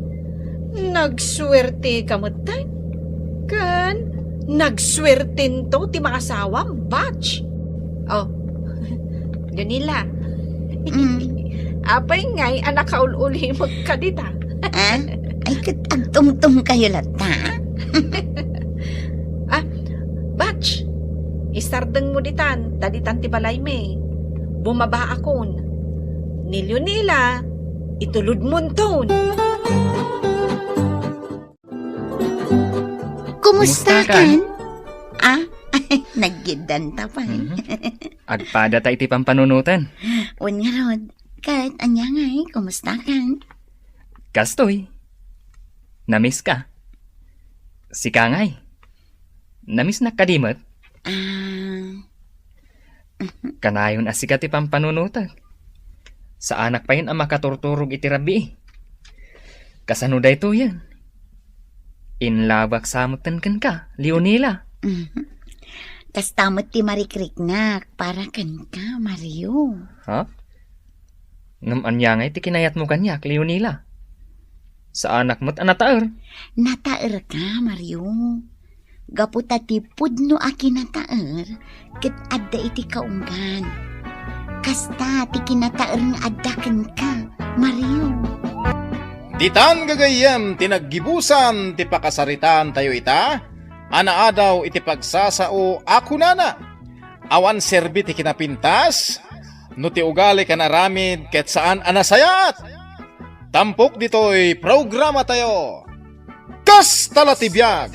nagsuerte ka metten. Ken nagsuertento ti maasawam, Batch. Oh, Leonila. Mm. Apay ngay a nakaul-ulimekka dita? Ah? Ay, ket agtumtum kayo latta? Ah, Batch, isardengmo ditan, ta ditan ti balaymi. Bumabaakon. Ni Leonila, itulodmonton. Kumusta kan? Ah, naggiddanta pay. Mhm. Agpadata iti pampanunoten. Wen ngarud, ket ania ngay, kumustakan? Kastoy. Namiss ka. Sika ngay. Namissnak kadi met? Ah. Kanayon a sika ti pampanunotek. Saanak payen a makaturturog iti rabii. Kasano daytoyen? Inlabak sa metten kenka, Leonila. Mhm. Kasta met ti marikriknak para kenka, Mario. Ha? Ngem ania ngay ti kinayatmo kaniak, Leonila? Saanak met a nataer. Nataerka, Mario. Gapu ta ti pudno a kinataer ket adda iti kaunggan. Kasta ti kinataer nga adda kenka, Mario. Ditan gagayyem ti naggibusan ti pakasaritaantayo ita a naadaw iti pagsasao a kunana, awan serbi ti kinapintas no ti ugali ken aramid ket saan a nasayaat. Tampok ditoy programatayo. Kasta la ti biag!